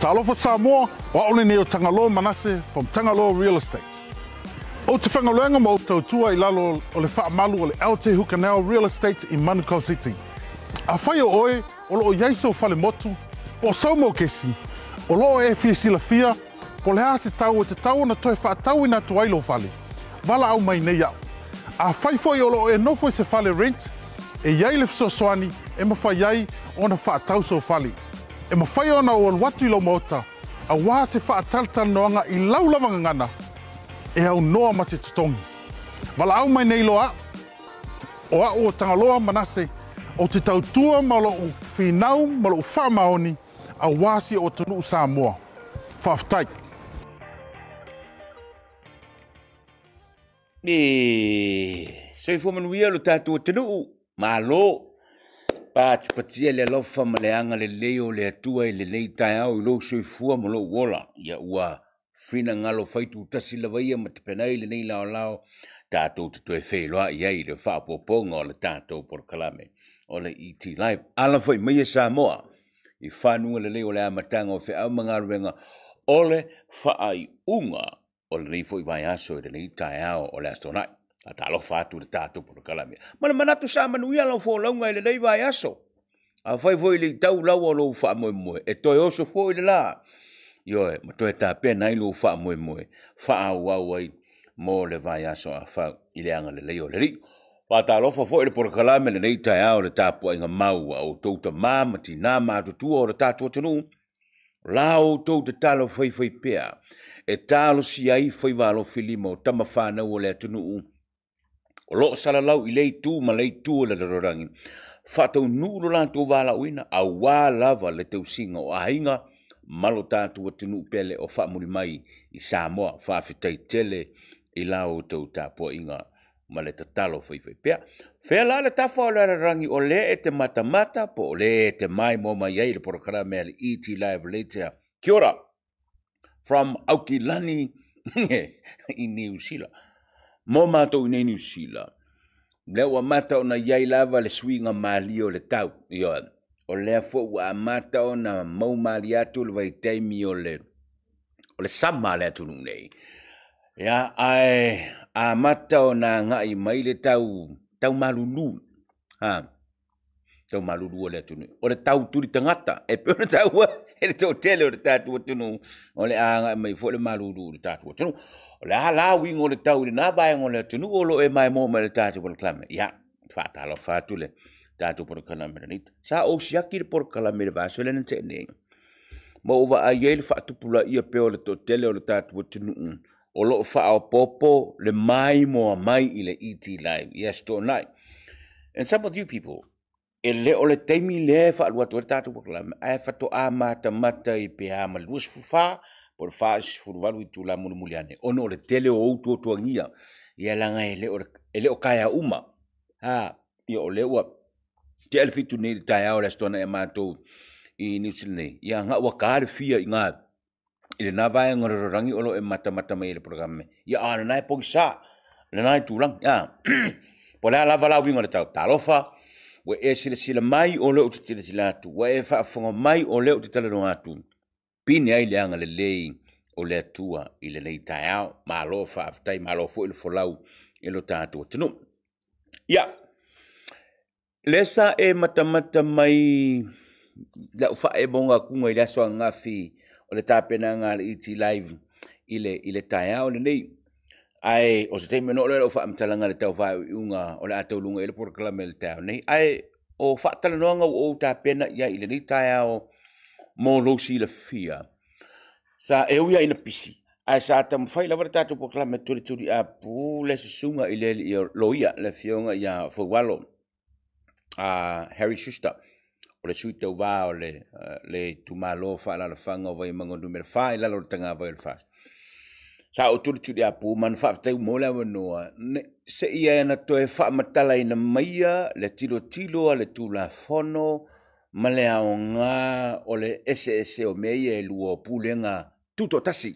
Talofa Samoa, o au lenei o Tagaloa Manase from Tagaloa Real Estate. Ou te faigaluega ma ou tautua i lalo o le faamalu o le LT Hukanel Real Estate i Manukau City. Afai o oe o lo o i ai sou fale motu, po o sou mokesi, o lo o e fia silafia po o le a se tau e tatau ona toe faatauina atu ai lou fale, valaau mai nei au. Afai foi o lo o e nofo i se fale rent, e i ai le fesoasoani e mafai ai ona faatau sou fale. E mafai ona ou alu atu i lou maota aua se faatalatalanoaga i lau lava gagana e aunoa ma se totogi. Valaau mai nei loa au, o au o Tagaloa Manase, ou te tautua ma lou finau ma lou faamaoni aua si ou atunuu Samoa. Faafetai. E soifua manuia lo tatou atunuu, malo patipatia le alofa ma le agalelei o le Atua i lenei taeao i lou soifua ma lou ola. Ia ua finagalo faitutasi lava ia ma tapena ai lenei laolao tatou te toe feiloai ai i le faaopoopoga o le tatou polokalame o le ET Live. Ala foi mai e Samoa i fanuga lelei o le amataga o feau ma galuega o le faaiuga o lenei foi vaiaso i lenei taeao o le Aso Toonai. Faatalofa atu i le tatou polokalame. Ma le manatu sa manuia lau folauga i lenei vaiaso. Afai foi le i tau laua lou faamoemoe, e toe oso foi le la. Ioe, ma toe tapena ai lou faamoemoe, faaauau ai mo le vaiaso afau i le agalelei o le Alii. Faatalofa foi i le polokalame lenei taeao le tapuaiga mau a outou tama ma tina matutua o le tatou atunuu. La outou tatalo faifaipea e talosia ai faiva alofilima o tama fanau o le atunuu o lo o salalau i lea itu ma lea itu o le lalolagi, faataunuu lo latou valaauina aua lava le tausiga o aiga ma lo tatou atunuu pele o faamuli mai i Samoa. Faafetai tele i la outou tapuaiga ma le tatalo faifaipea. Fea la le tafa o le lalolagi o lea e te matamata po o lea e te maimoa mai ai i le polokalame a le ET Live Later. Kia ora from Aukilani i Niu Sila. Mo matou i nei Niu Sila, lea ua amata ona i ai lava le suiga malie o le tau. Ioe, o lea foi ua amata ona maumalie atu le vaitaimi o le o le sama a le atunuu nei. Ia, ae amata ona agai mai le tau, tau malulu, ha, tau malulu o le atunuu. O le tau tuli tagata, e pei ona taua e le toatele o le tatou atunuu, o le a agai mai foi le malulu i le tatou atunuu. O le a la uiga o le tau i lena vaega o le atunuu o lo o e maimoa mai i le tatou polokalame? Ia, faatalofa atu le tatou polokalame lenei. Sa ou siaki le polokalame i le vaiaso lea na tea nei, ma ou vaai ai le faatupulaia pea o le toatele o le tatou atunuu o lo o faaopoopo le maimoa mai i le ET Live i Aso Toonai. And some of you people, e le o le taimi lea e faalu atu ai le tatou polokalame, ae faatoa matamata i pe a ma le 24 po o le 48 itula mulimuli ane, ona o le tele o ou tuatuagia, ia leaga e le o, e le o taea uma. Ha, ia o lea ua tea le 7 nei i le taeao o le Aso Toonai a matou i Niu Sila nei, ia na ua ta le fia i gā i lena vaega o le lalolagi o lo o e matamata mai ai i le polokalame. Ia a o lena e pogisa, lena e tulaga. Ia, po o le a lava la uiga o le tau, talofa, ua e silasila mai o lea ou te silasila atu, ua e faafofoga mai o lea ou te talanoa atu, pine ai le agalelei o le Atua i lenei taeao. Malo faafetai, malo foi le folau i lo tatou atunuu. Ia, lea sa e matamata mai lau faaemoga atuga i le aso ananafi o le tapenaga a le ET Live i le, i le taeao lenei. Ae o se taimi ona oo lea o lau faamatalaga i le tau faaiuiuga o le a tauluga i ai le polokalame i le taeao nei. Ae o faatalanoaga ua ou tapena i ai i lenei taeao mo lou silafia, sa e ui lava ina pisi, ae sa taumafai lava le tatou polokalame tulituli apu le susuga i le alii loia, le afioga ia Faualo Harry Schuster, o le sui tauva o le, le itumalo faaalaalafaga o Vaimauga Nu.4 i lalo o le Tagavai o le FAST. Sa ou tulituliapu ma na faafetai mo le avanoa se i e na toe faamatalaina maia le tilotilo a le Tulafono ma le aoga o le eseese o mea ia e lua o pulega tutoatasi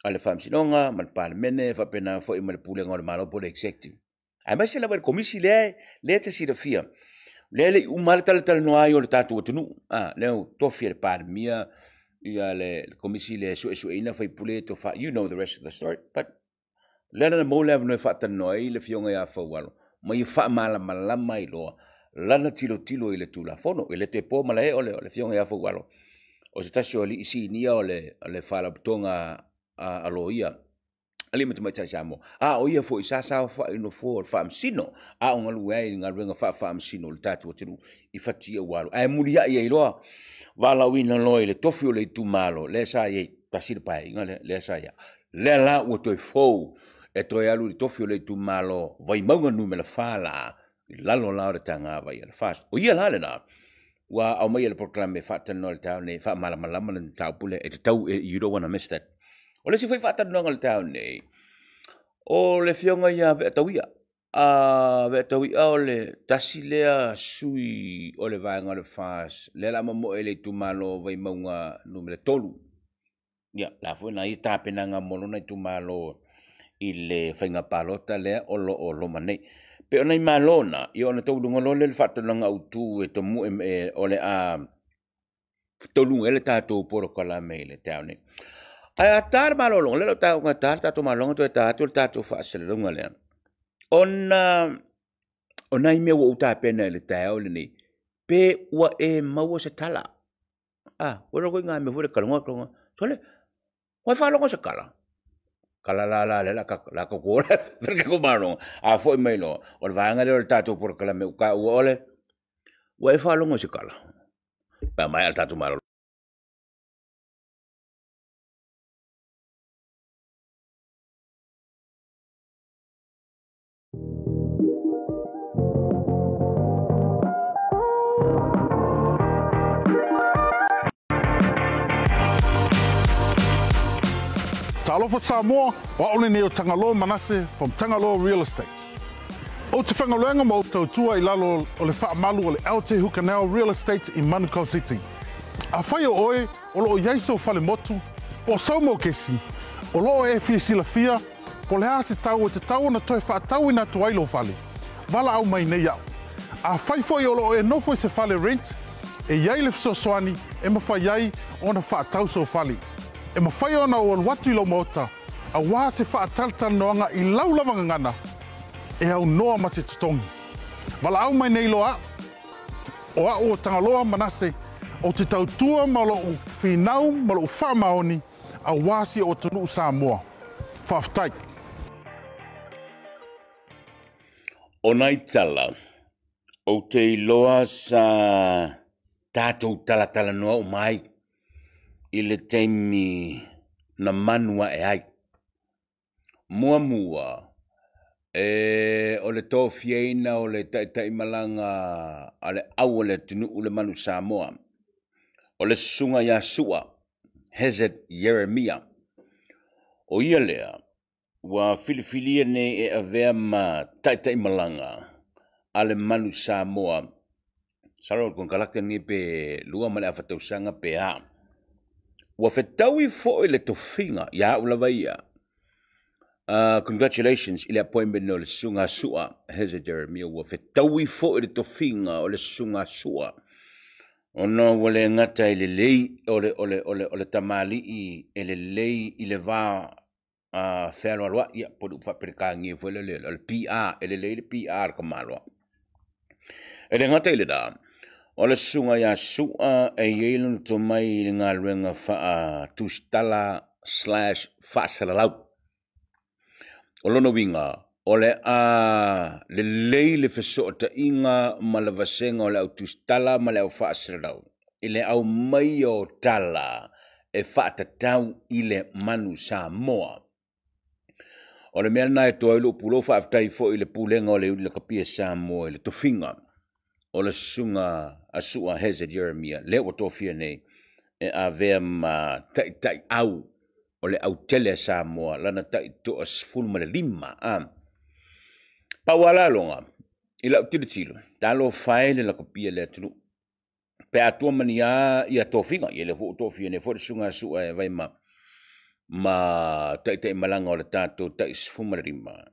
a le Faamasinoga ma le Palemene faapena foi ma le Pulega o le Malo po o le Executive. Aemaise lava i le komisi lea, lea e te silafia, lea e le i uma lava le talatalanoa ai o le tatou atunuu, a, lea ua tofi e le Palemia Ia le komisi le suesueina faipule tofa, you know the rest of the story, but lea na maua le avanoa e faatalanoa ai le Afioga ia Faualo ma ia faamalamalama ai loa lana tilotilo i le Tulafono. E le toe po malae o le Afioga ia Faualo o se tasi o alii sinia o le Faalapotopotoga a Loia, Alii ma Tamaitai Samoa, a o ia foi sa saofai i le nofoa o le Faamasino, a o galue ai i le galuega faa-Faamasino i le tatou atunuu i fatia ua alu. Ae muliai ai loa, valaauina loa i le tofi o le itumalo lea sa i ai, tasi le Paeaiga lea, lea sa i ai. Lea la ua toe fou e toe alu i le tofi o le itumalo Vaimauga Nu.4 la, i lalo la o le tagavai a le FAST. O ia la lena, ua aumaia le polokalame e faatalanoa i le taeao nei, e faamalamalama le mataupu lea, e tatau, you don't wanna miss that. O le isi foi faatalanoaga i le taeao nei, o le Afioga ia Veatauia. A Veatauia o le tasi lea sui o le vaega o le FAST, lea la momoe i le itumalo Vaimauga Nu.3. Ia, la foi na ia tapenaga mo lona itumalo i le faiga palota lea o lo o loma nei. Pe o nai malo na, ia ona taualuga loa lea o le faataloga autu e tomue o le a taualuga ai le tatou polokalame i le taeao nei. Ae a ta le malologa, lea o le a ta le tatou malologa toe ta atu le tatou faasalalauga lea. Ona o nai mea ua ou tapena i le taeao lenei, pe ua e maua se tala? A, ua iloa foi ngā mea foi le kaloga kaloga. Sole, ua e faalogo se kala? Kala la la le la ka la ka ko la ka ko malologa. A foi mai loa, o le vaega lea o le tatou polokalame ua taua o le ua e faalogo se kala? Pe a maea le tatou malologa. Talofa Samoa, o au lenei o Tagaloa Manase from Tagaloa Real Estate. Ou te faigaluega ma ou tautua i lalo o le faamalu o le LT Hukanel Real Estate i Manukau City. Afai o oe o lo o i ai sou fale motu, po o sou mokesi, o lo o e fia silafia Po o le a se tau e tatau ona toe faatauina atu ai lou fale, valaau mai nei au. Afai foi o lo o e nofo i se fale rent, e i ai le fesoasoani e mafai ai ona faatau sou fale. E mafai ona ou alu atu i lou maota aua se faatalatalanoaga i lau lava gagana e aunoa ma se totogi. Valaau mai nei loa au. O au o Tagaloa Manase, ou te tautua ma lou finau ma lou faamaoni aua si ou atunuu Samoa. Faafetai. O nai tala, ou te iloa sa tatou talatalanoa uma ai i le taimi na manu ae ai. Muamua, e, o le tofiaina o le taitaimalaga a le au o le atunuu le Manu Samoa, o le susuga ia Sua Hezed Ieremia. O ia lea ua filifilia nei e avea ma taitaimalaga a le Manu Samoa. Masalo o le konekarate lenei pe 2 ma le afa tausaga pe a. Ua fetaui foi le tofiga ia au lava ia. Congratulations i le appointment o le susuga Sua Hezed Jeremia. Ua fetaui foi le tofiga o le susuga Sua ona ua le gata i lelei o le, o le, o le, o le tamalii e lelei i le va fealoaloai, ia, po o le upu faa-Peretania foi lele, o le PR, e lelei le PR a le tamaloa. E le gata i lena, o le susuga ia Sua e i ai lona tomai i le galuega faa-tusitala slash faasalalau. O lona uiga, o le a lelei le fesootaiga ma le vasega o le au tusitala ma le au faasalalau i le aumaia o tala e faatatau i le Manu Samoa. O le mea lena e toa ai lou pulou, faafetai foi i le Pulega o le Iuni Lakapi a Samoa i le tofiga o le susuga a Sua Hezed Ieremia, lea ua tofia nei e avea ma taitaiau o le autele a Samoa, lana taitoa-15. A pau lava la loga i lau tilotilo, talofa e le lakapia le atunuu pe a tua ma ni a ia tofiga, ia lea foi ua tofia nei foi le susuga a Sua e vai ma ma taitaimalaga o le tatou tai 15.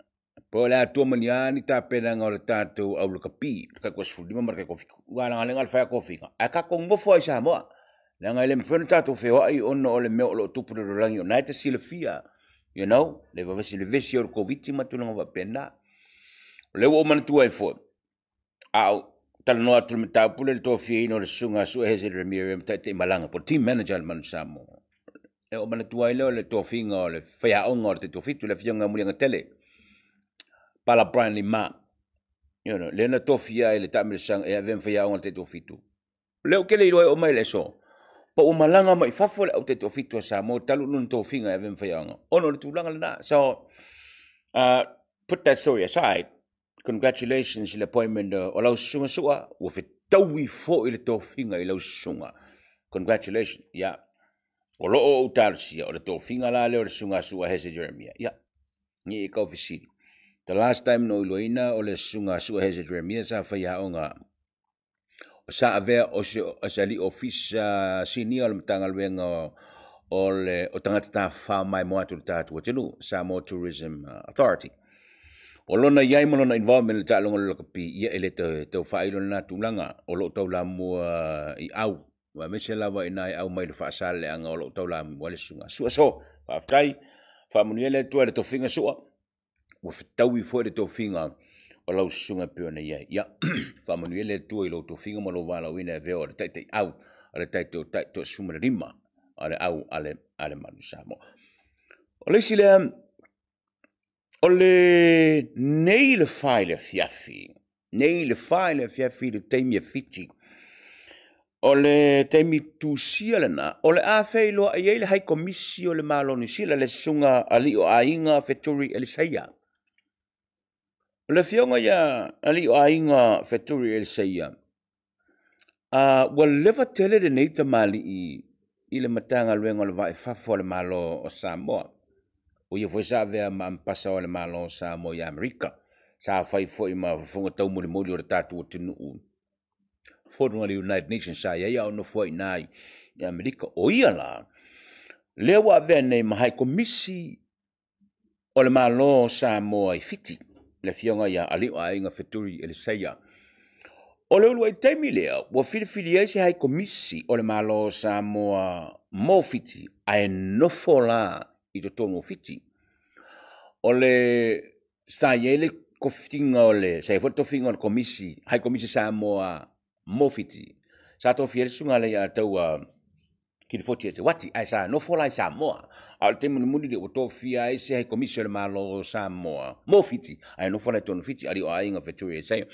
Po o le a tua ma ni a ni tapenaga o le tatou au lakapi, le taitoa-15 ma le taitoa-7, ua alagalega le fai a tofiga, ae tatou nofo ai i Samoa. Leaga e le mafai ona tatou feoai ona o le mea o lo o tupu i le lalolagi o lena e te silafia, you know, le vevesi vevesi o le Koviti ma tulaga faapena. O lea ua ou manatua ai foi, a o talanoa atu i le mataupu lea i le tofiaina o le Susuga a Sue Hezzy Ramirez ma Taitaimalaga po o le Team Manager a le Manu Samoa. E ou manatua ai lea o le tofiga o le faiaoga o le Taitoafitu, le Afioga ia Muliagatele, Pala Brian Lima. You know, lea na tofia ai le taamilosaga e avea ma faiaoga o le Taitoafitu. O lea ou te le iloa e oo mai i le aso, po ua malaga mai i fafo le au Taitoafitu a Samoa talu lona tofiga e avea ma faiaoga, ona o le tulaga lena. So, put that story aside, congratulations i le appointment o lau susuga Sua, ua fetaui foi le tofiga i lau susuga. Congratulations, yeah. O lo o ou talosia, o le tofiga la lea o le susuga Sua Hese Jeremia. Yeah, ni e kau fesili. The last time na ou iloaina o le susuga Sua Hese Jeremia sa faiaoga o sa avea o se o se alii ofisa sinia o le Matagaluega o le o tagata tafafao maimoa atu i le tatou atunuu, Samoa Tourism Authority. O lona i ai ma lona involvement i le taaloga o le lakapi, ia e le tau faailo lena tulaga, o lo o taulamua i au, aemaise lava i nai au mai le faasalelega o lo o taulamua ai le susuga Sua. So, faafetai, faamanuia le Atua i le tofiga Sua. Ua fetaui foi le tofiga o lau susuga e pei ona i ai. Ia, faamanuia le Atua i lou tofiga ma lou valaauina e avea o le taitaiau a le taitoa 15 a le au a le, a le Manu Samoa. O le isi lea, o le nei le fa i le afiafi, nei le fa i le afiafi i le taimi e 7, o le taimi tusia lena, o le a feiloai ai le Hai Komisi o le Malo o Niu Sila, le Susuga Alii o Aiga Feturi Elisaia. O le afioga ia Alii o Aiga Feturi Elisaia, ua leva tele lenei tamalii i le Matagaluega o le Vaa i Fafo a le Malo o Samoa. O ia foi sa avea ma Ambassador o le Malo o Samoa i Amerika. Sa fai foi ma fofoga taumolimoli o le tatou atunuu fono a le United Nations sa i ai a o nofo ai i ina i Amerika. O ia la, lea ua avea nei ma Hai Komisi o le Malo o Samoa i Fiti, le afioga ia Alii o Aiga Feturi Elisaia. O le uluai taimi lea ua filifili ai se Hai Komisi o le Malo o Samoa mo Fiti, ae nofo la i totonu o Fiti. O le sa i ai le tofiga o le, sa i ai foi le tofiga o le Komisi, Hai Komisi Samoa mo Fiti. Sa tofia ai le susuga ia Taua Kilifoti e Te Wati, ae sa nofo la i Samoa. A o le taimi mulimuli lea ua tofia ai se Hai Komisi o le Malo o Samoa mo Fiti, ae nofo la i totonu o Fiti, alii o aiga Feturi Esaia.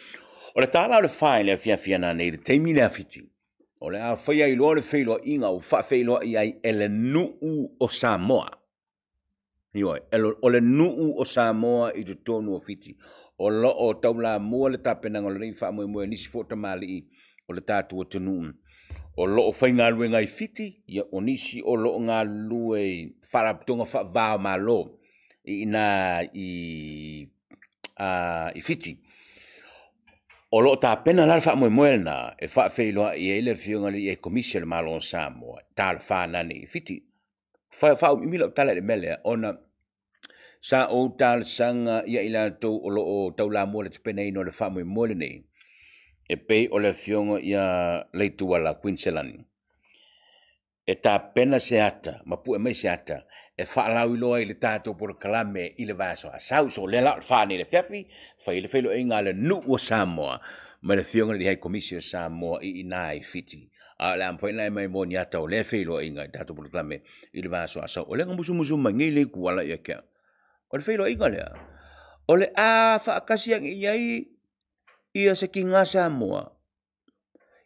O le tala o le fa i le afiafi ana nei i le taimi lea Fiti, o le a faia ai loa le feiloaiga ua faafeiloai ai e le nuu o Samoa. Ioe, o le nuu o Samoa i totonu o Fiti. O lo o taulamua le tapenaga o lenei faamoemoe nisi foi o tamalii o le tatou atunuu o lo o faigaluega i Fiti, ia o nisi o lo o galulue i faalapotopotoga faava o Malo i ina i Fiti. O lo o tapena la le faamoemoe lena e faafeiloai ai le afioga i le Komisi o le Malo o Samoa, talofa nani i Fiti. Faaumiumi lau tala i le mea lea, ona sa ou talosaga ia i latou o lo o taulamua le tapenaina o le faamoemoe lenei, e pei o le afioga ia Leituala Quincelani, e tapena se ata, ma pue mai se ata, e faalauiloa ai le tatou polokalame i le vaiaso asau. So o lea la o le fa nei le afiafi, fai ai le feiloaiga a le nuu o Samoa ma le afioga i le Hai Komisi o Samoa i ina i Fiti. A o le a mafai ona e mai mo ni ata o lea feiloaiga i tatou polokalame i le vaiaso asau. O lea na musumusu mai nei le ituala ia te au. O le feiloaiga lea, o le a faatasi ane i ai ia se tiga Samoa.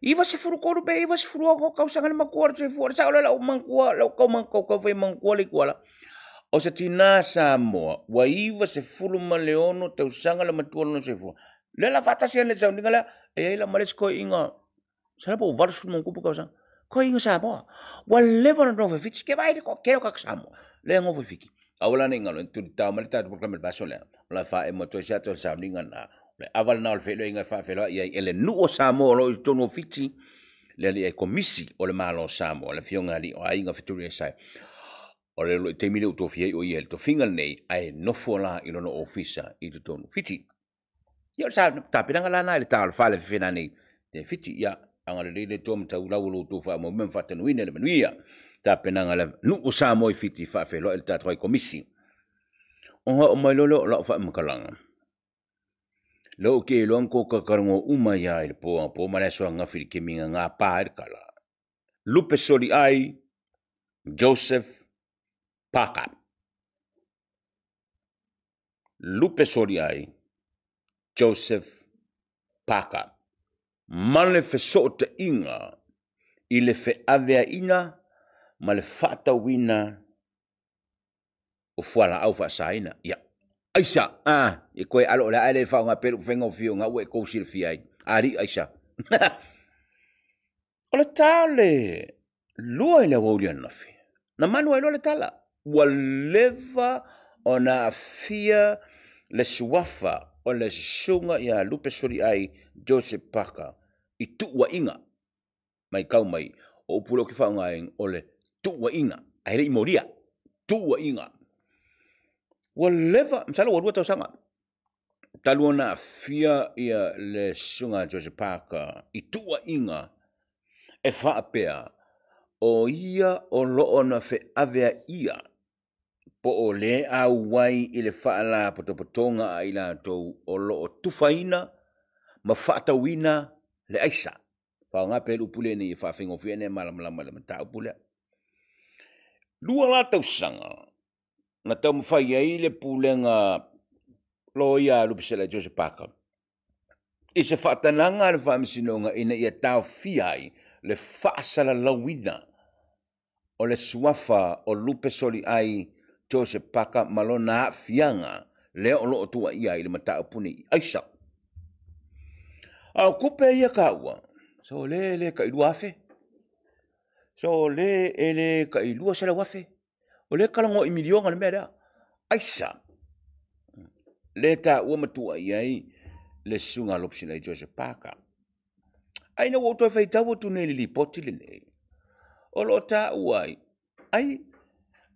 93 pe 96 tausaga le matua o le soifua. Le sao lea lau manatua, lau tau manatua, tau fai manatua le ituala. O se tina Samoa, ua 96 tausaga le matua o lona soifua. Lea la faatasi ai le sauniga lea, e i ai la ma le isi toeaiina, sala po o 80 ma tausaga. Toeaiina Samoa. Ua leva ona nofo i Fiti, ke vaai le toatele o tagata Samoa. Lea e nofo i Fiti. Aua la ne i galo, e tulitao mai le tatou polokalame i le vaiaso lea. O la faaemo atu ai se ata o le sauniga lena. O le ava lena o le feiloaiga e faafeiloai ai e le nuu o Samoa o lo o i totonu o Fiti, le alii ai Komisi o le Malo o Samoa, le afioga alii o Aiga Feturi Esaia. O le uluai taimi lea ua tofia ai o ia i le tofiga lenei, ae nofo la i lona ofisa i totonu o Fiti. Ia o le tapenaga la lena i le ta o le fale fefena nei te Fiti. Ia, Agalelei le Atua mataulau o lo outou faamaumea ma faatanuina le manuia. Tapenaga a le nuu o Samoa i Fiti faafeiloai le tatou High Komisi. Ona oo mai loa lea o lau faamatalaga, lea ou te iloa na tou talatalanoa uma ai lava i le po anapo ma le aso ananafi i le taimi na gapa ai le tala. Lupe Soliai Joseph Parker. Lupe Soliai Joseph Parker. Ma le fesootaiga i le feaveaiga ma le faatauina o fualaau faasaina. Ia, aisa, a, e koe alo o le a e le faaaoga pea lou faigofie o na ua e tou silafia ai. Alii aisa. O le ta o le 2 i le aoauli ananafi, na manu ai loa le tala, ua leva ona aafia le suafa o le susuga ia Lupe Soliai Joseph Parker i tuuaiga. Matau mai, o upu lea ou te faaaogaina o le tuuaiga, ae le i molia, tuuaiga. Ua leva, masalo ua 2 tausaga talu ona aafia le susuga a Joseph Parker i tuuaiga e faapea o ia o lo o na feaveaia po o le auai i le faalapotopotoga a i latou o lo o tufaina ma faatauina le aisa. Faaaoga pea le upu lea ina ia faafaigofie ona e malamalama i le mataupu lea. 2 la tausaga na taumafai ai le pulega loia a Lupesela Joseph Parker i se faatanaga a le Faamasinoga ina ia taofia ai le faasalalauina o le suafa o Lupe Soliai Joseph Parker ma lona aafiaga lea o lo o tuuaia ai i le mataupu nei. Aisa. A o tupe ia taua, so le le tai 2,000, so le e le tai 200,000, o lea e talanoa i miliona le mea lea. Aisa. Le taua ma tuuaia ai le susuga a Lupesela Joseph Parker. Ae ina ua ou toe faitau atu nei i le lipoti lenei, o lo o taua ai, ai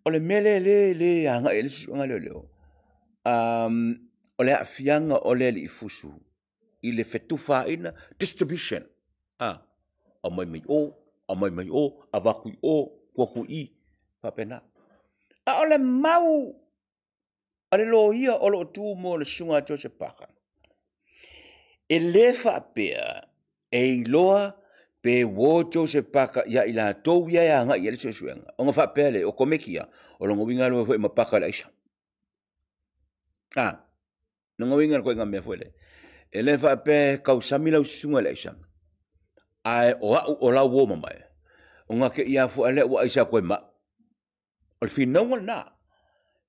o le mea lea le le agai i ai le suesuega leoleo, o le aafiaga o le alii fusu i le fetufaaiga, distribution, aumai mai o, aumai mai o, avatu i o, tuu atu i i, faapena. A o le mau a le loia o lo o tu mo le susuga a Joseph Parker, e le faapea e iloa pe uo Joseph Parker ia i latou ia e agai i ai le suesuega, ona faapea lea, o Komeki ia, o lona uiga e alu ai foi ma Parker i le aisa. A, lona uiga o le ituaiga mea foi lea, e le faapea e tausami lau susuga i le aisa, ae o au o lau uo mamae, ona te i lava foi lea ua aisa atu ai ma au. O le finauga lena,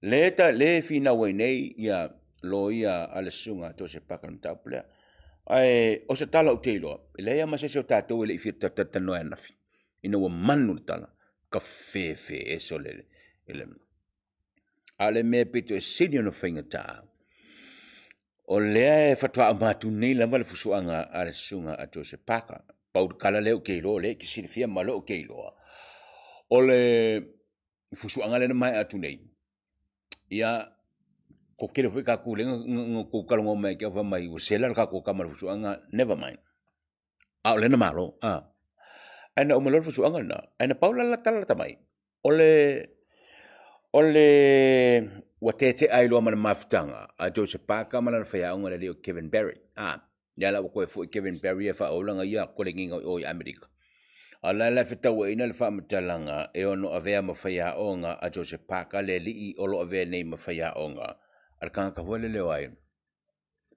lea ta, lea e finau ai nei ia loia a le susuga a Joseph Parker i le mataupu lea. Ae o se tala ou te iloa, e leai lava ma se isi o tatou e le i fia talatalanoa ananafi, ina ua manu le tala, ka fefe ese o le, le a o le mea pito e sili ona faigata, o lea e faatoa auma atu nei lava le fusuaga a le susuga a Joseph Parker. Pau le tala lea ou te iloa, o lea e te silafia ma lea ou te iloa, o le fusuaga lea na maea atu nei, ia, ko tele foi tatou lea na tou talanoa mai ai, fai mai ua sela le tatou tama i le fusuaga, never mind. A o lea na malo, a. Ae na uma loa le fusuaga lena, ae na pau la la tala lata mai, o le o le ua tetea ai loa ma le mafutaga a Joseph Parker ma lana faiaoga le alii o Kevin Barry. A, lea la ua toe foi Kevin Barry e faaauau lana ia koleniga i o i Amerika. A o la la e fetauaiina le faamatalaga e ono avea ma faiaoga a Joseph Parker le alii o lo o avea nei ma faiaoga a le tagata foi lele o ai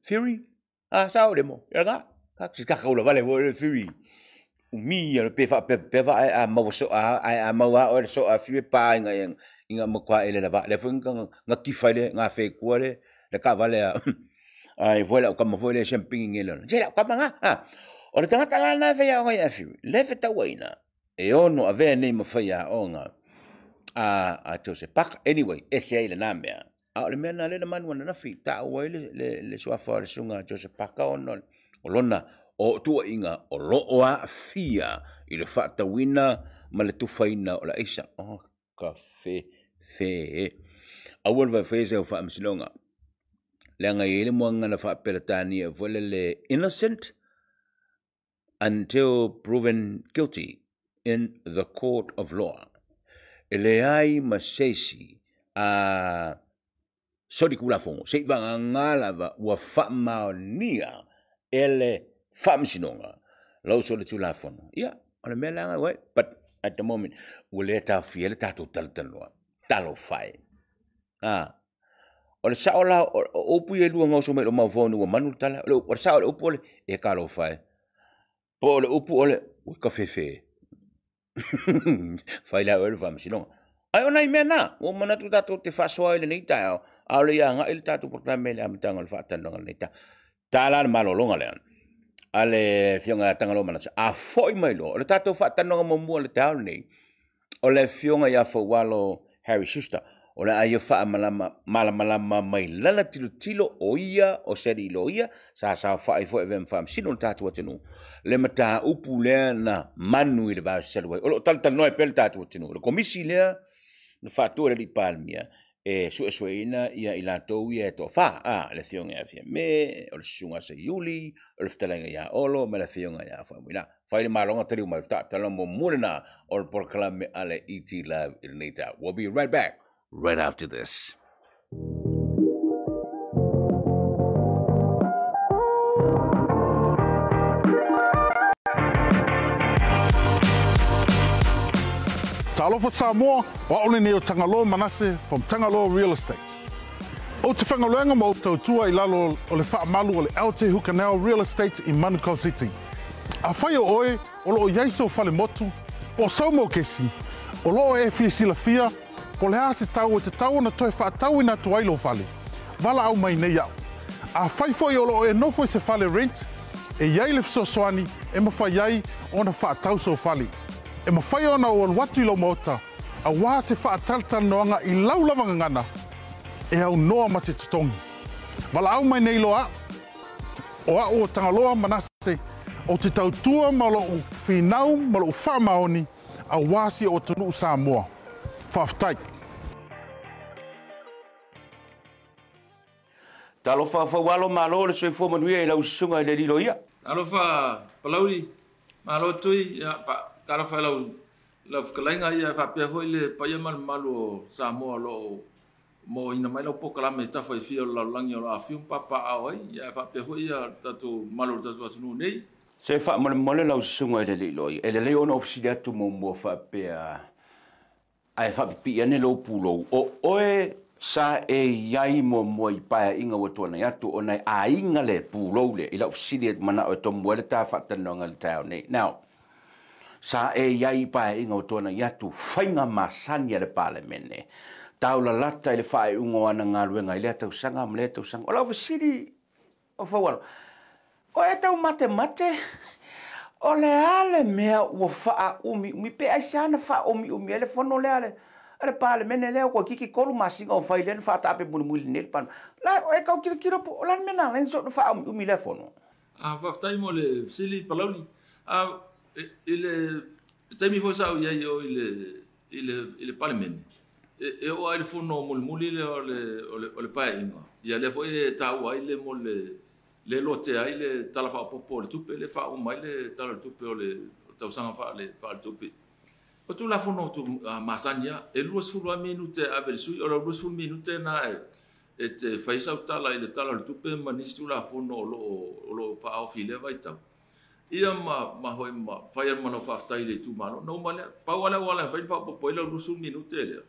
Fury. A sao le mo, ia ga, ka si ka kaula vale wo le Fury. Umi ia pe fa pe pe va a maua so a a maua o le so a Fury pa inga inga mo kwa ele la va le fu nga nga kifa le nga fe kua le le ka vale a ai foi lau kama foi le sem pingi ngelo. Je lau kama nga. Ha. O le tagata la na fe ia ia Fury. Le fe tauaina. E ono avea nei ma faiaoga a Joseph Parker. Anyway, ese ai lena mea. A o le mea lena lea na manu ananafi, taua ai le suafa o le susuga a Joseph Parker ona o lona o tuuaiga o lo o aafia i le faatauina ma le tufaina o le aisa. Oh, ka fe, fe e. Aua le vaefaia se au faamasinoga. Leaga e i ai le moaga na faapeletania foi lele innocent. Until proven guilty in the court of law. E leai ma se isi a solikulafono, seivagagā lava ua faamaonia e le Faamasinoga lau solitulafono. Ia, o le mea lea uai, but at the moment, ua le taofia le tatou talatalanoa. Talofa e. Ah, o le sao la, o upu ia e lua gaoso mai i lou mafaufau ina ua manu le tala, o le sao o le upu o le, e talofa e. Po o le upu o le, ui ka fefe. Fai la oe le faamasinoga. Ai o nai mea na, ua ou manatu tatou te faasoa ai lenei taeao, a o le i agai le tatou polokalame i le amataga o le faatalanoaga i lenei taeao. Ta la le malologa lea a le Afioga ia Tagaloa Manase, a foi mai loa, o le tatou faatalanoaga muamua i le taeao lenei, o le Afioga ia Faualo Harry Schuster, o le a ia faamalamalama mai lana tilotilo o ia o se alii loia sa saofai foi avea ma faamasino o le tatou atunuu, le mataupu lea na manu i le vao salu ai. O lo o talatalanoa ai pea le tatou atunuu. Le komisi lea na faatua e le alii Palemia e suesueina ia i latou ia e toafa, a, le Afioga ia Fiame, o le Susuga a Seiuli, o le Fetalaiga ia Olo ma le Afioga ia Faumuina. Fai le maloga taliu mai faatala muamua lena o le polokalame a le ET Live i lenei taeao. We'll be right back right after this. Talofa Samoa, o au lenei o Tagaloa Manase from Tagaloa Real Estate. Ou te faigaluega ma ou tautua i lalo o le faamalu o le LT Hukanel Real Estate i Manukau City. Afai o oe o lo o i ai sou fale motu, po o sau mokesi, o lo o e fia silafia po o le a se tau e tatau ona toe faatauina atu ai lou fale, valaau mai nei au. Afai foi o lo o e nofo i se fale rent, e i ai le fesoasoani e mafai ai ona faatau sou fale. E mafai ona ou alu atu i lou maota auā se faatalatalanoaga i lau lava gagana e aunoa ma se totogi. Valaau mai nei loa au, o au o Tagaloa Manase, ou te tautua ma lou finau ma lou faamaoni auā si ou atunuu Samoa. Faafetai. Talofa Faualo, malo le soifua manuia i lau susuga i le Liloia. Talofa Palauli, malo Tui, ia, talofa i lau lau fetalaiga ia faapea foi le paia ma le mamalu o Samoa o lo o moaina mai lau polokalame i tafa e fia o le lalolagi o lo o afifio ma papaaao ai, ia faapea foi ia tatou mamalu o le tatou atunuu nei. Se faamolemole lau susuga i le Liloia, e lelei ona ou fesili atu muamua faapea, Ae faapipii ane lou pulou, o oe sa e i ai muamua i paeaiga ua tuanai atu ona e aiga le pulou lea i lau fesili e manao e tomu ai le ta faatalanoaga i le taeao nei. Now, sa e i ai i paeaiga ua tuanai atu faiga masani a le Palemene, taulalata i le faaiuga o ana galuega i lea tausaga ma lea tausaga. O lau fesili O Faualo, o e tau matemate, o le a le mea ua faaumiumi, pe aisea na faaumiumi ai le fono lea a le Palemene lea ua kiki 3 masina o fai lea na faataape mulimuli nei le Palemene. La, o e tau tilotilo po o le a le mea na ala ai ona faaumiumi lea fono? A, faafetai mo le fesili Palauli. A, i le taimi foi sa ou i ai i o i le, i le, i le Palemene, e oo lava i le fono mulimuli lea o le, o le, o le Paeaiga, ia lea foi e taua ai le mo le le lotea ai le Tala Faaopoopo o le Tupe, lea e faauma ai le Tala o le Tupe o le tausaga faaletupe. O Tulafono masani lava, e 20 lava minute e ave i le sui usufono, o lau 20 minute lena e te fai ai sau tala i le Tala o le Tupe ma nisi Tulafono o lo o lo o faaofi i lea vaitau. Ia ma ma hoi ma fai ai ma lau faafetai i le itumalo. Na uma lea, pau lava le auala e mafai ona faaopoopo ai lau 20 minute lea,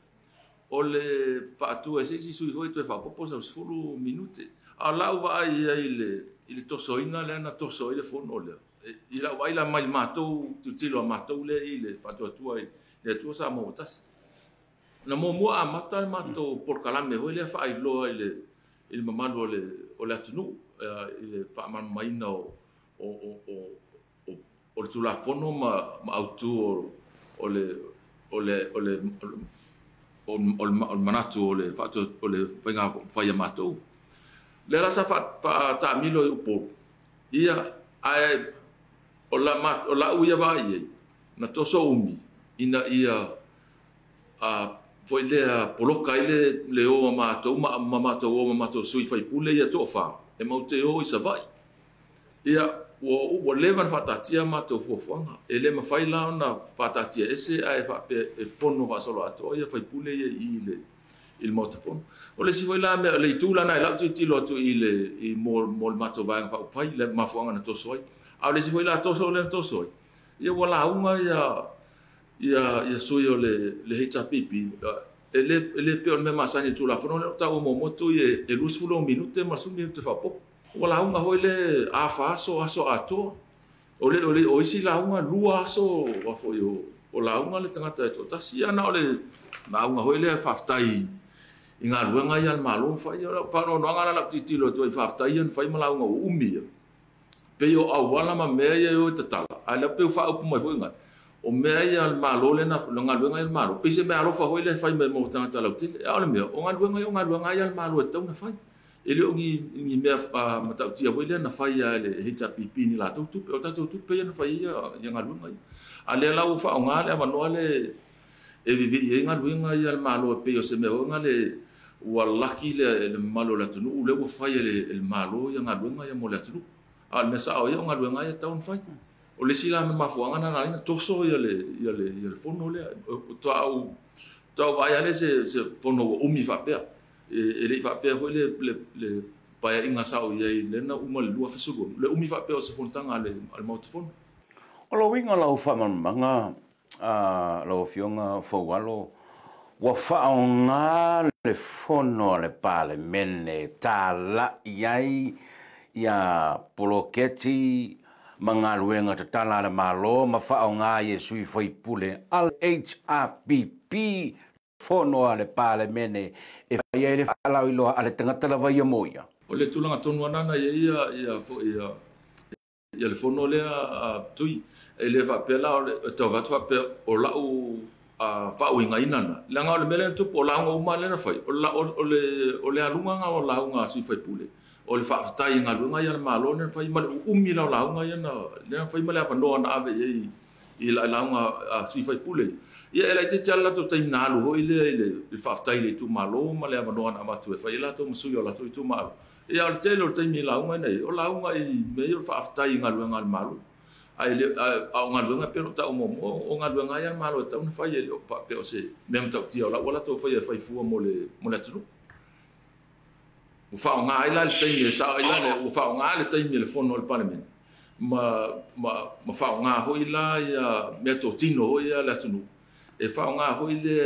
o le faatu e se isi sui foi toe faaopoopo sau 10 minute. A o lau vaai i ai i le, i le tosoina lea na toso ai le fono lea, i lau vaai la mai le matou tilotilo a matou lea i le Faatuatua i le Atua Samoa ua Tasi. Na muamua amata le matou polokalame foi lea faailoa i le, i le mamalu o le, o le atunuu i le faamalamalamaina o, o, o, o, o le Tulafono ma, ma autu o, o le, o le, o le, o, o le, o le manatu o le, o le faiga fai a matou. Lea la sa faataamilo i Upolu, ia, ae o, la, o lau ia vaai i ai, na toso umi ina ia a, foi lea poloka ai le, le o a matou ma, ma matou o ma matou sui faipule ia toafa e matou te o i Savaii. Ia, Ua leva ona faataatia a matou fuafuaga. E le mafai la ona faataatia ese ae faapea e fono faasoloatoa ia faipule ia i i i le Maota Fono. O le isi foi la mea, o le itu la lena i lau tilotilo atu i le i mo mo le matou vaega faaupufai, le mafuaaga na toso ai. A o le isi foi la toso lea na toso ai, ia ua lauga ia sui o le HRPP, e le pei o le mea masani i le Tulafono lea na ou taua muamua tui e 20 minute ma 10 minute faaopoopo. Ua lauga foi le afa aso, aso atoa. O isi lauga 2 aso foi o lauga le tagata e toatasi. Ia na o le lauga foi lea faafetai i galuega ia a le Malo ma fai. O lau faanoanoaga la lau tilotilo atu ai i faafetai ia na fai ma lauga ua umi ia. Pei o auala ma mea ia e o e tatala, a o lea pei ua faaupu mai foi gai, o mea ia a le Malo lea na galuega ia a le Malo, pei se mea alofa foi lea e fai mai mo tagata lautele. A o le mea, o galuega ia o galuega ia a le Malo e tatau ona fai. E le o ni mea matautia foi lea na fai e le HRPP ni latou tupe, o tatou tupe ia na fai ia galuega ia. A lea la ua faaaoga le avanoa le e vivii ai galuega ia a le Malo e pei o se mea foi le ua laki le mamalu o le atunuu lea ua fai e le Malo ia galuega ia mo le atunuu. A o le mea sao ia o galuega ia e tatau ona fai. O le isi la mafuaaga na ala ai ona toso ia le fono lea. Faatoa ou vaai lava lea se fono ua umi faapea. E le i faapea foi le paeaiga sa ou i ai lea na uma i le 2012, le umi faapea o se fonotaga a le Maota Fono. O lou uiga o lau faamalamalamaga, lau Afioga Faualo, ua faaaoga le fono a le Palemene e talai ai ia poloketi ma galuega tatala a le Malo ma faaaoga ai e sui faipule a le HRPP fono a le Palemene e fai ai le faalauiloa a le tagata lava ia mo ia. O le tulaga tonu lava na i ai ia foi ia le fono lea tui. E le faapea la o le tau atu faapea o lau faauigaina na. Leaga o le mea lea na tupu o lauga uma lea na fai, o le aluga o lauga a sui faipule. O le faafetai i galuega ia a le Malo lea na fai ma le uumi la o lauga ia na lea na fai ma le avanoa na ave i ai i lauga a sui faipule. Ia e laitiiti lava le latou taimi na alu foi lea i le faafetai i le itumalo ma le avanoa na avatu e fai ai latou ma sui o latou itumalo. Ia o le tele o le taimi i lauga nei, o lauga i mea ia o le faafetai i galuega a le Malo. Ae a o galuega pei ona ou taua muamua, o galuega ia a le Malo e tatau ona fai e le o faapea o se mea matautia o la ua latou faia e fai fua mo le atunuu. Ua faaaoga ai la le taimi e sao ai la ua faaaoga le taimi e le fono a le Palemene ma faaaoga foi la ia mea totino foi ia le atunuu e faaaoga foi le